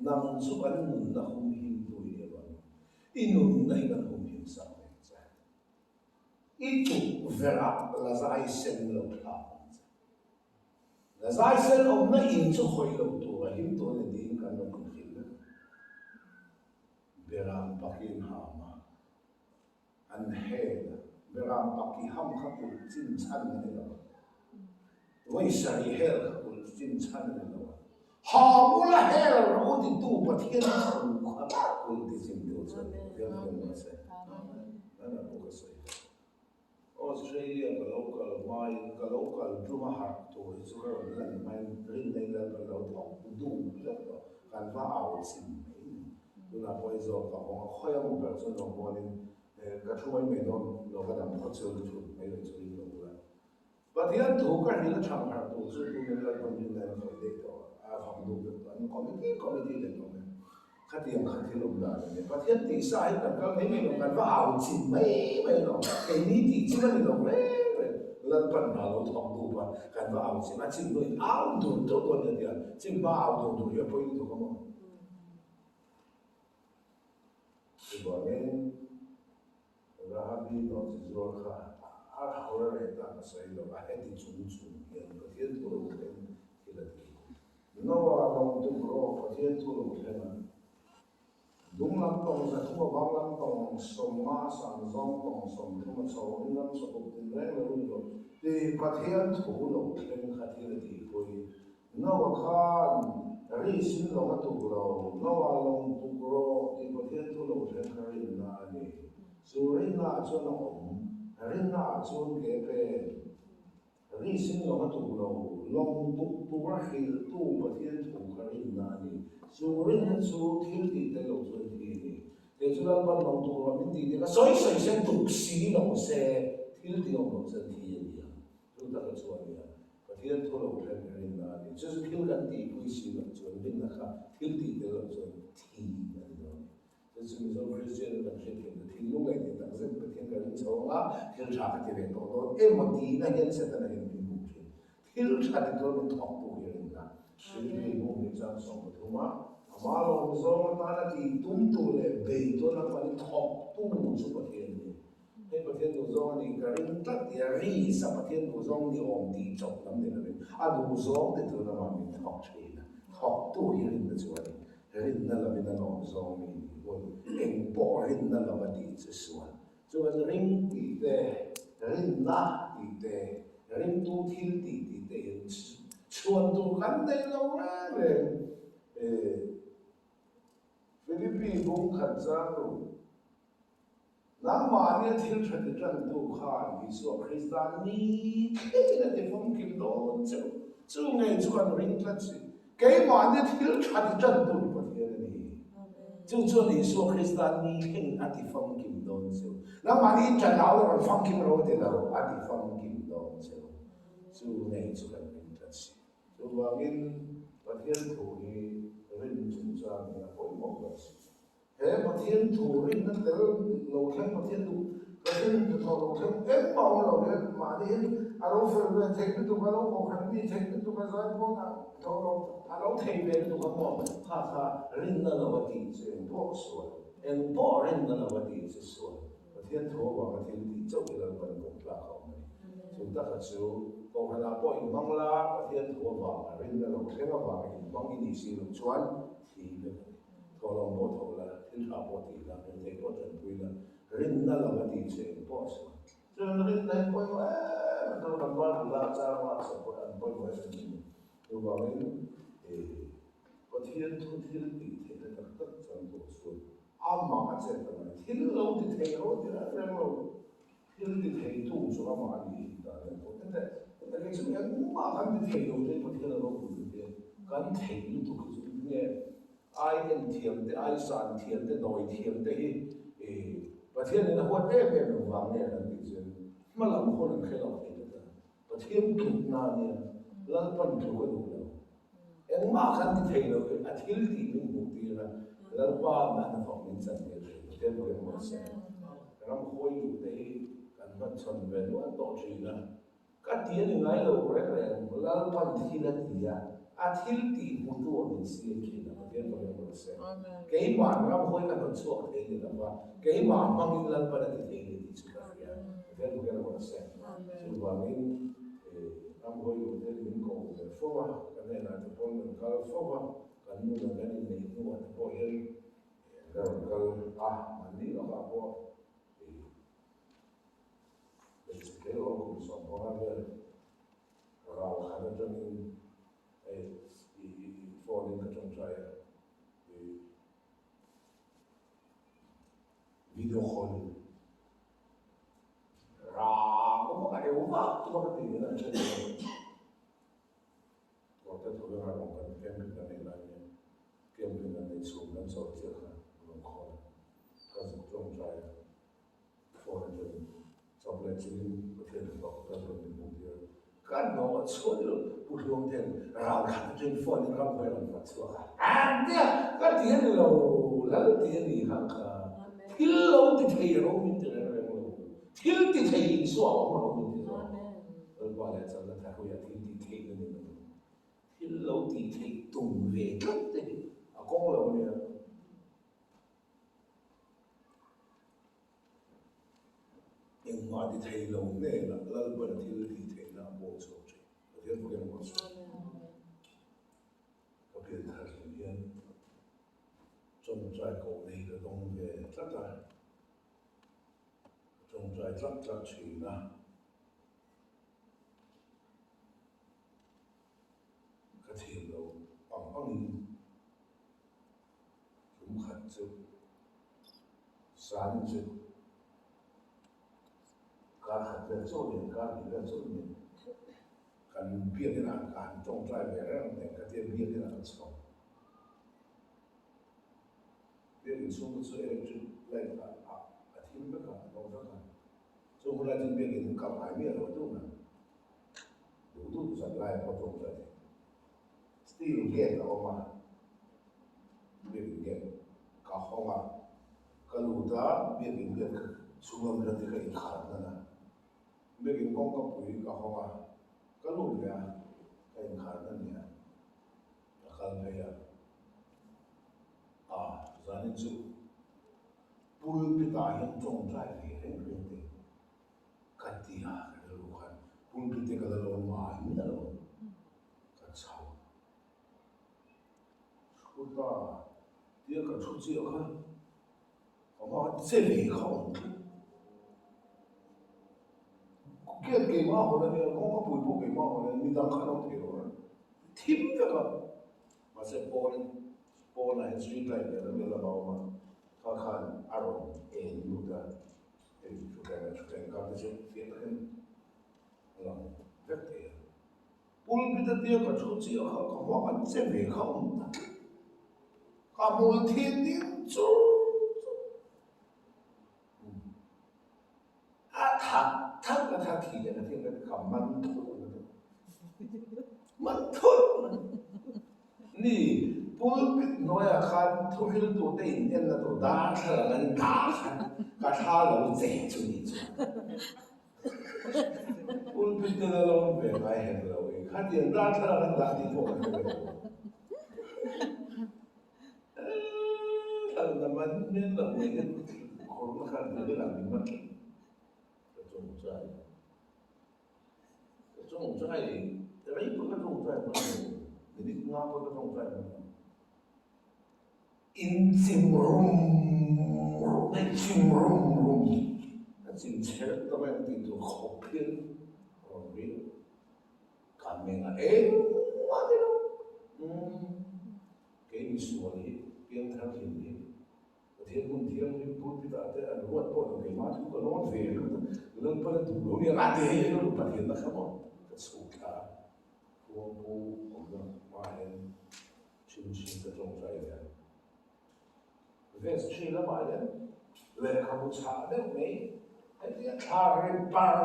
Nang chu kan nunna humhim tu i nih avangin i nunna hi kan humhim sak ve che. I tukverh-ah la zai sen lo thlak ang che. La zai sen awmna in chu khawih lo tur a him tur a ni tiin kan rawn inhrilh vek. Beram pakin ham a. An hel a, beram paki ham kha kulh chin chhan a ni lo a, vawi sarih hel kha kulh chin chhan a ni lo a, ha bula hel ro titu Pathian thu kha kulh ti chin tu chu a ni. Pathian thu emaw se, Nana pawh ka sawi tawh. Australia ka lo kal hmain ka lo kal tum a harh tur hi chu ka rawn lan hmain rinna in Lalpan lo thawk duh vek tawh, kan va au chim mai ni. Tunah pawh i zawk ka hawng a, khawi a mu ber chuan lo hmuanin ka thu mai mai dawn lo ka dam phawt chu ka thut mai lo chu ring lo ula. Pathian thu ka hril a chhang harh tur chu tunin Lalpan rinna in a khawih daih tawh a, a thawk duh vek tawh. An committee committee leh tawh mai. Khatiang kha thil awm dan a ni. Pathian tihsa hi kan kal mai mai lo, kan va au chim mai mai lo. Keini tih chim a ni lo reng reng. Lalpan hna lo thawk duh pa kan va au chim a, chim hnuin au dur dur dawn nia tia chim hma au dur dur hi a pawi lutuk a maw? Chuvangin Rahabi nawh chi zuar kha a hawr a reh tak a sawi lo a, heti chung chung hian Pathian thu lo thleng thil a ti. Noah lawng tum rawh Pathian thu lo thleng a. Dung lam tawng 300 a vang lam tawng 50 a san zawng tawng 30 a chho in ram sakawp tinreng lo lut rawh tih Pathian thu lo thleng kha thil a tihpui. Noah khan risin lawng a tuk lo, Noah lawng tuk rawh tih Pathian thu lo thleng kha rinna a ni. Chu rinna ah chuan a awm, rinna ah chuan ke pen. Risin lawng a tuk lo, lawng tuk tura hrilhtu Pathian thu kha rinna a ni. Chu rinna chu thil tih tel lo chuan thi a ni. Kei chu Lalpan lawng tuk rawh min tih dik a, sawi sawi se tuk si lo se, thil tih awm lo chuan thi a ni ang. Chu taka chuan nia, Pathian thu lo thleng i rinna a ni. Chu chu thil kan tihpui si loh chuan rinna kha thil tih tel loh chuan thi a ni dawn a ni. Chu chu Mizo Kristian kan hriat thiam ta thinlung leh tih tak zet Pathian ka ring chho ang a, thil tha ka ti ve tawh dawn emaw tiin a hian Setana hian min bum thin. Thil tha ti tur min thawk tu hi rinna. Hrilhi bum hi chang 13 a, amah lawm zawng atana tih tum tu leh bei tawn a hman i thawk tu chu Pathian a ni. Hei Pathian duhzawng a nih ka ring tlat tia ri sa Pathian duhzawng ni awm tih chawp lam ni lovin a duhzawng te tun amah min thawk thin a, thawktu hi rinna chu a ni. Rinna lovin a lawm zawng mi nih hun eng pawh rinna lova tih chu sual. Chuan ring tih te, rinna tih te, ringtu thil tih tih te in chhuan tur kan nei lo reng reng. Philippi bung khat zar ru. Nangmahnia thil tha ti tantu khan Isua Krista ni thlengin a ti famkim dawn che u. Chu ngei chu kan ring tlat si. Keimahnia thil tha ti tantu hi Pathian a ni. Chu chuan Isua Krista ni thlengin a ti famkim dawn che u. Nangmahni in ṭan au la rawn famkim ro ti lo, a ti famkim dawn che u. Chu ngei chu kan ring tlat si. Chuvangin Pathian thu hi rin chungchang hi a pawimawh ber si. He Pathian thu rinna tel lo thleng Pathian duh Pathian hnathawh lo thleng engmah awm lo hian mahni hian a lo fel ve theih lutuk a lo kohhran mi theih lutuk a zai pawn a thawh lo a lo thei ve lutuk a maw kha kha rinna lo a tih chu eng pawh sual eng pawh rinna lo a tih chu sual Pathian thu avanga thil tih chauh hi Lalpan kawng tlak a awm a ni. Chu taka chu kohhranah pawh inhmang la Pathian thu avanga rinna lo thleng avanga inhmang i nih si loh chuan thi vek a ni. Thawhlawm pawh tho la, thil tha pawh ti la, rethei pawh tanpui la, rinna lo a tih che eng pawh a sawi. Chuan rinna hi pawimawh em em chu kan Bible a chang lak sak pawh an pawimawh em em a ni. Chuvangin Pathian thu thil tih theihna tak tak chang tawh chuan amah a chet a ngai. Thil lo ti thei lo a ti reng reng lo. Thil ti thei tu chu amah a nih hi ta nen pawh tete. Heta kei chu engmah kan ti thei lo te Pathian a ropui lutuk e. Kan theih lutuk hi chu nge ai en thiam te, ai san thiam te, nawi thiam te hi Pathian in a huat em em lo vang nge kan tih chuan hma lam hun an hre lo thei tlat a. Pathian tlukna a nia, Lalpan tluk a duh lo. Engmah kan ti thei lo hi a thil tih min hmuh tir a, Lalpa an hnathawk min chan tir thin. Pathian pawhin a hmasa e. Ramhuai luh te hi kan hmachhawn ve nual tawh thin a. Ka ti a ni ngai lo reng reng, Lalpan thil a ti a, a thil tih hmutu a min siam thin a, Pathian pawhin a hmasa e. Keimah ramhuai ka hnawt chhuak thei ni lo va, keimah hmangin Lalpan a ti thei ni tih chu ka hria. Pathian pawhin a hmasa e. Chuvangin ramhuai luh te min ko ve fo a, ka hnenah te pawn kan kal fo a, kan nuna kan inneih hnuah te pawh hian ka rawn kal a, mahni lawkah pawh hmeichhe tleirawl kum 15 vel ral khat atangin hei i phone in ka tawngtai a, i video call in rang vak a eu vak vak a ti in an then lo. Kawrte thawveng a rawn kan camping kan nei lai hian camping kan nei chhum kan chawlh chiah kha a rawn khawn a, ka zuk tawngtai a, phone atangin chawp leh chilhin Pathian hnathawk Lalpan min hmuh tir a, ka hnawh chhuah ni lo Pu Hluang ten ral khat atangin phone in ramhuai a rawn vat chhuak a, an tia ka ti a ni lo lal ti a ni kha kha thil lo ti thei ro min ti reng reng lo thil ti thei Isua a awm ro min ti zawk. Lalpa leh chakna thahrui ah thil tih theih na ni lo. Thil lo tih theih tum ve tlat te hi a kawng lo a nia. Engmah ti thei lo hnenah Lalpan thil tih theihna a pawl chhuak thin. Pathian fakin a rawn sawi. Ka pian thar hlim hian tawngtai koh nei ka duh. tlak tlak thin a. Ka thiam lo ang angin tum khat chu san chu kar khat vel chaw nen kar hnih vel chaw nen kan biakin ah ka han tawngtai ve reng nen ka tia biakin ah ka chho. Biakin chhung te chu electric light a a thim vek a, a no vek a. Chu hunlai chuan biakin an kal ngai miah lo a tum a. Duh duh zan lai pawh tawngtai thei. Steel gate a awm a, biakin gate ka hawng a, ka lut a, biakin gate kha chhung lam hian ka inkhar hnan a. Biakin kawngka pui ka hawng a, ka lut leh a, ka inkhar hnan leh a. Ka kal phei a, a zanin chu pulpit ah hian tawngtai ve reng reng teh ka ti a, ka rilru khan pulpit te ka la lo ngai miah lo ka chho thu ta tia ka thu chiah kha ka hma che ve kha awm tlat gate keimah hawn ania kawngka pui pawh keimah hawn ania midang khan awm thei lo a. Thim vek a, mahse pawn pawnah hian street light leh lam lehlam a awm a, kha khan a rawn en lut a, hei thutthleng leh thutthleng kar te chu fiah takin a lang vek thei a. Pulpit a tia ka thu chiah kha ka hmuak an che ve kha awm ta tlat, ka hmul thin ding chur chur. A thak thak a thak hi a thing a ka man thut ang a man thut ni pulpit hnuaiah khan thuhriltu te in en na tur darthlalang an dah khan ka thla lo che chu ni chu pulpit te la lawm ve ngai hek lo i khatiang darthlalang an dah tih pawh ka hre ve lo. Thlalna man mian lo mai hian khawrna khan hmu vel ah min man tlat. Ka tawngtai ka tawngtai rei pawh ka tawngtai hman lo, minute nga pawh ka tawngtai hman lo. In chim rum rum mai chim rum rum a chim chher ta mai ang tih tur khawp hian a rawn ri a. Ka meng a engmah ni lo. Umm kei misual hi piangthar thin hi Pathian hmun thianghlim pulpit ah te an ruat pawh lo keimah thu ka lawn ve ringawt a, Lalpan a duh lo nia a ti hei ringawt a Pathian na kha maw ka chhuk thla a, khuangpu awmna hmaah hian chhimchhim ka tawngtai leh a. Vestry lamah hian lehkhabu chhah deuh mai hetia thla ri par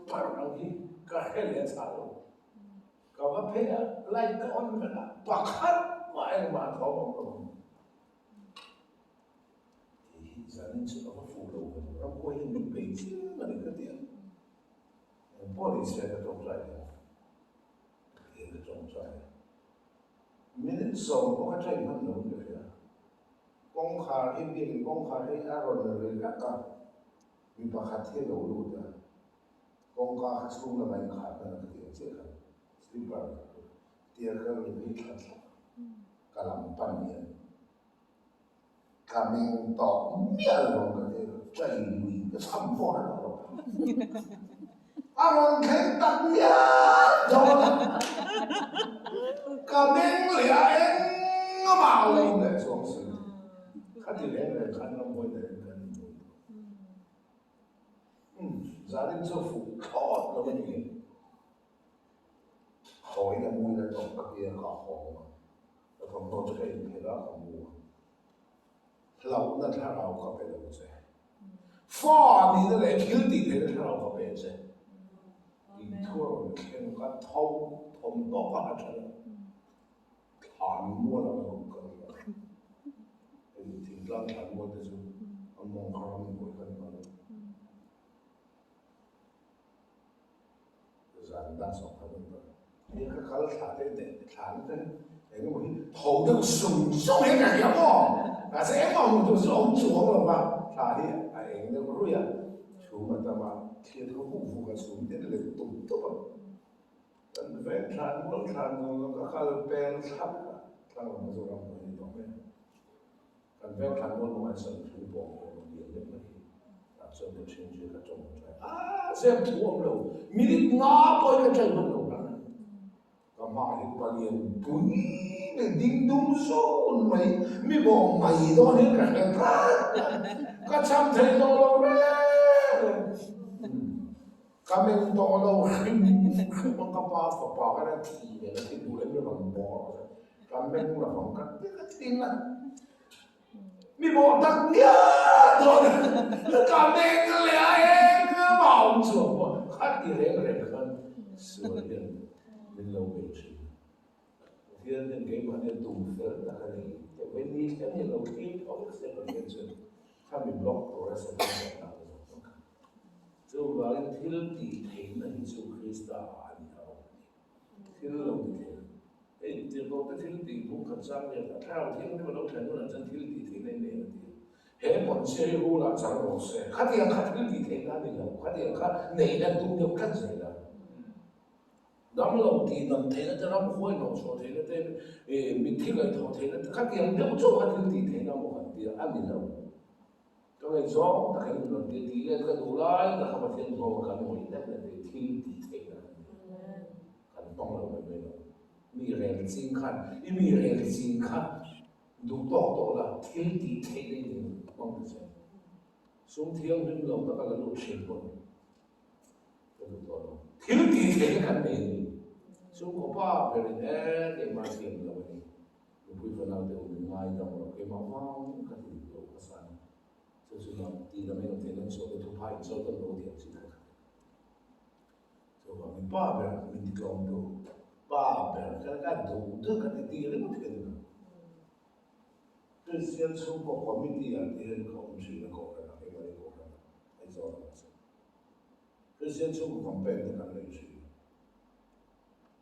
par ang hi ka hre leh a chhah lo. Ka va phei a, light ka on vek a, pakhat mah engmah thawm awm lo. Tih hi zanin chu a va fuh lo ve, ramhuai hian min bei chiang a ni ka ti a. Engpawh ni se ka tawngtai leh ang. Tiin ka tawngtai a. Minute sawm pawh ka try hman lo in ka hria. Kawngkhar hi biakin kawngkhar hi a rawn ri rak a, mi pakhat hi a lo lut a, kawngka kha chhung lamah inkhar hman a ka ti ang chiah khan slipper tia ka rawn ri thla thlap a, ka lam pan hian ka meng tawh miah lo ang ka ti a, try lui ka chham pawh a lo. A rawn thleng tak mial dawn a, ka meng leh a engmah a lo awm leh chuang si lo. Khati reng reng khan ramhuai ta reng kan inhmu tawh. Umm, zanin chu a fuh thlawt lo a ni. Hawiin a muin a tawp ka tia ka hawng a, ka thawmhnaw chu ka inphelh a, ka mu a. Hlauhna thlarau ka pe lo che. Fa nihna leh thil tih theihna thlarau ka pe che. Tih thu a rawn thleng ka tho thawmhnaw ka ha than a, thlan mual ah ka rawn kal a. Hei thingtlang thlan mual te chu a mawng kha ram hnuai kha ni mai lo. Zan dan sawm khat an tawh. Hei ka kal thla te te thla na te eng emaw hi tho deuh sung sung hian ka hria maw? Mahse engmah hmuh tur chu a awm chuang lo va, thla hi a eng deuh ruih a, chhum a tam a, thil kha vuk vuk a chhum te let tup tup a. Kan veng thlan mual thlan zawng zawng ka kal pel thlap a, thlang lam kha chu ram hnuai a ni tawh mai a. Kan veng thlan mual mawngah hian sawn thu pawh a awm a, lian deuh mai hi. Tah chuan ka ṭhian chu ka ṭawngṭai a, zep thu awm lo, minute nga pawhin ka ṭai hman lo rang a ni. Ka hmaah hian palian pui leh ding dum zun mai, mi bawng mai dawn hian ka hre tlat a, ka cham thei tawh lo reng reng. Ka meng tawh lo hrim hrim a, ka pa fapa khan a thi ve ka ti duh leh mi rawn bawk rawh se, ka meng lovang ka ti ka tin a. Mi bawh tak ngial dawn a, ka meng leh a engmah a awm chuang pawh kha ti reng reng khan sual hian min lo bei thin. Pathian hian keimah hian tum fel tak a nei teh mai ni thleng hi lo thlir tho vek se Pathian chuan kha mi block tur a se kan zawh nak zawk zawk a. Chuvangin thil tih theihna hi chu Krista ah a ni a awm a ni. Thil lo ti thei. Hei tirhkoh te thil tih bung khat chang lian a thlarau thianghlim a lo thlen hunah chuan thil tih theihna in nei ang a ti a. He pawnchhia hi rul ah chang rawh se. Khatiang kha thil tih theihna a ni lo. Khatiang kha neihna tum deuh tlat zel a. Dam lo tih dam theihna te, ram huai hnawh chhuah theihna te, mitthi ngaihthawh theihna te, khatiang deuh chauh kha thil tih theihna maw kan ti a, a ni lo. Ka ngaihzawng takin min rawn ti a, tih let ka duh lai tak kha Pathian zawng a kan ngawih hlek hlek hi thil tih theihna kan ni a, kan hmang lo mai mai lo. Mi rel ching khan i mi rel ching kha duh tawk tawh la thil tih theihna i nei hmang ta che. Sum thianghlim lo taka la lut thin pawn ka duh tawh lo. Thil tih theihna kan nei a ni. Chhungkaw pa berin e keimah thiam lo a ni. Nupui fanau te u min ngaidam rawh keimah vang ka ti duh lo ka san a, chu chu lam ti lam engam thei nan sawi te thupha in sawi dawn lo ti ang chi kha ka ti. Chuvangin pa ber min ti tlawm tu, pa ber kha ka duh duh ka ti ti ringawt hi ka ni lo. Kristian chhungkaw committee ah te hian ka awm thin a kohhran ah keimahni kohhran ah Aizawl ah chuan Kristian chhungkaw campaign te kan nei thin.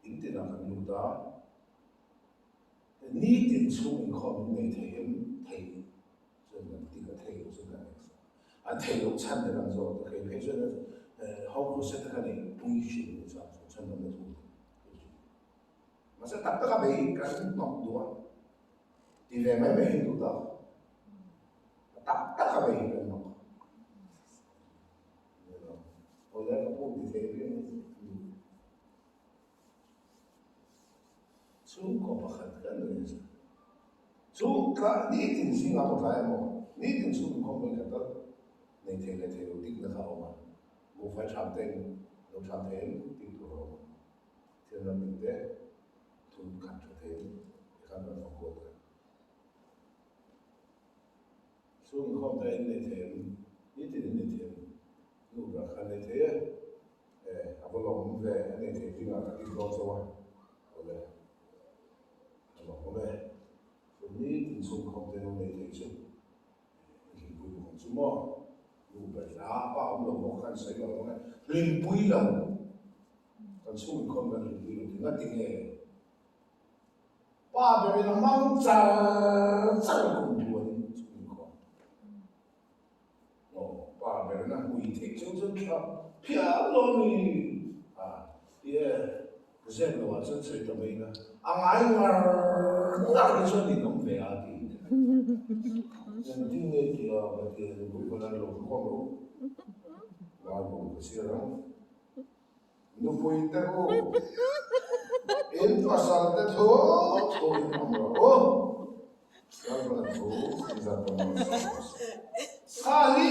In tinah kan lut a. Nitin chhung inkhawm in nei thei em? Thei chuan kan ti ka thei lo chuan kan exam a thei loh chhan te kan zawt a, kei phei chuan ho crusade te kha nei pui hrim ni chuan chu chhan dam na thu te mahse tak tak a bei kan hnawk duh a ti ve mai mai hi duh tak tak tak a bei kan hnawk awle ka pu ti thei viau duh. Chhungkaw pakhat kan ni a. Chu tla nitin zingah pawh tlai emaw, nitin chhung inkhawm mai khat tal nei thei leh thei lo dikna kha a awm a. Buhfai ṭham te in lo ṭham thei em tih tur a awm a. Thil ram dik te thun khat ṭha thei em tikhan kan fak kual ta. Chhung inkhawm te in nei thei em, nitin in nei thei em, nu ber kha an nei thei e. E, a va lawm ve, a nei thei zingah ka tih dawn chauh a, awle, a lawm e, chu nitin chhungkhawm te lo nei thei chu, e, hlimpui bawk ang chu maw, nu ber hla pa awm lo bawk khan sawi lo ang e, hlimpui lo, kan chhungkhawm kan hlimpui lo ti ngati nge? Pa berin a hmang char char kum tluanin chhungkhawm. Aw, pa berna hmui theih chu chu tha phian lo ni. A, ti e, zep lo ah chuan sawi ta mai ila, a ngai ngar ngar hi chuan in awm ve a ti. Engtin nge ti a, ka ti a, nupui pawn an lo khawm rawh u, Bible ka chhiar ang. Nupui te u, in pasal te thu thu in awm rawh u. Lalpan thu in zat dawn lo sa rawh se. Kha hi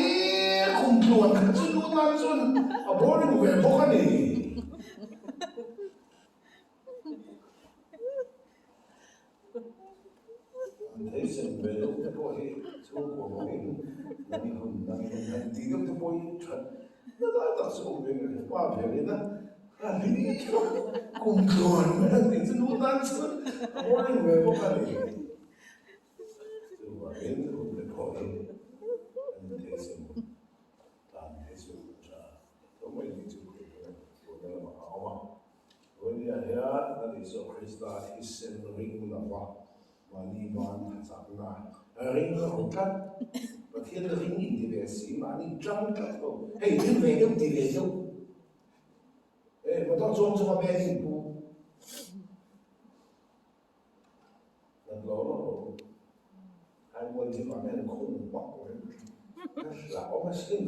kum tluan kha chu nu tan chuan a boring ve bawk a ni. An thei sem ve deuh te pawh hi chhungkua bawkin nang i hun nang i hun han tih deuh te pawh hi that na lai tak chu awm ve nge he pa ve leh na a hlim kum tluan mai an tih chu nu tan chuan a boring ve bawk a ni. Chuvangin hun pe pawh hi an inthei sem tan thei chu tha tho mai tih chu kei ka ngaihtuahna lamah a awm a. Vawinia hian kan Isua Krista thisen ring lova mahni ban thachakna ring lo tlat, Pathian ring inti ve si, mahni tang tlat lo, hei ring ve deuh ti ve deuh, hei motor chuang chunga bag in pu nat lo lo lo, hai mual zim ah hian khung hmak mai. Ka hlau asin.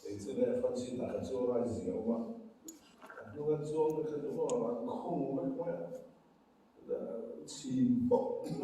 Kei chu le front seat ah ka chuang a, zia awm a. A hnunga chuang te kha chu maw an khung vek mai a. Chhin pawp mai a.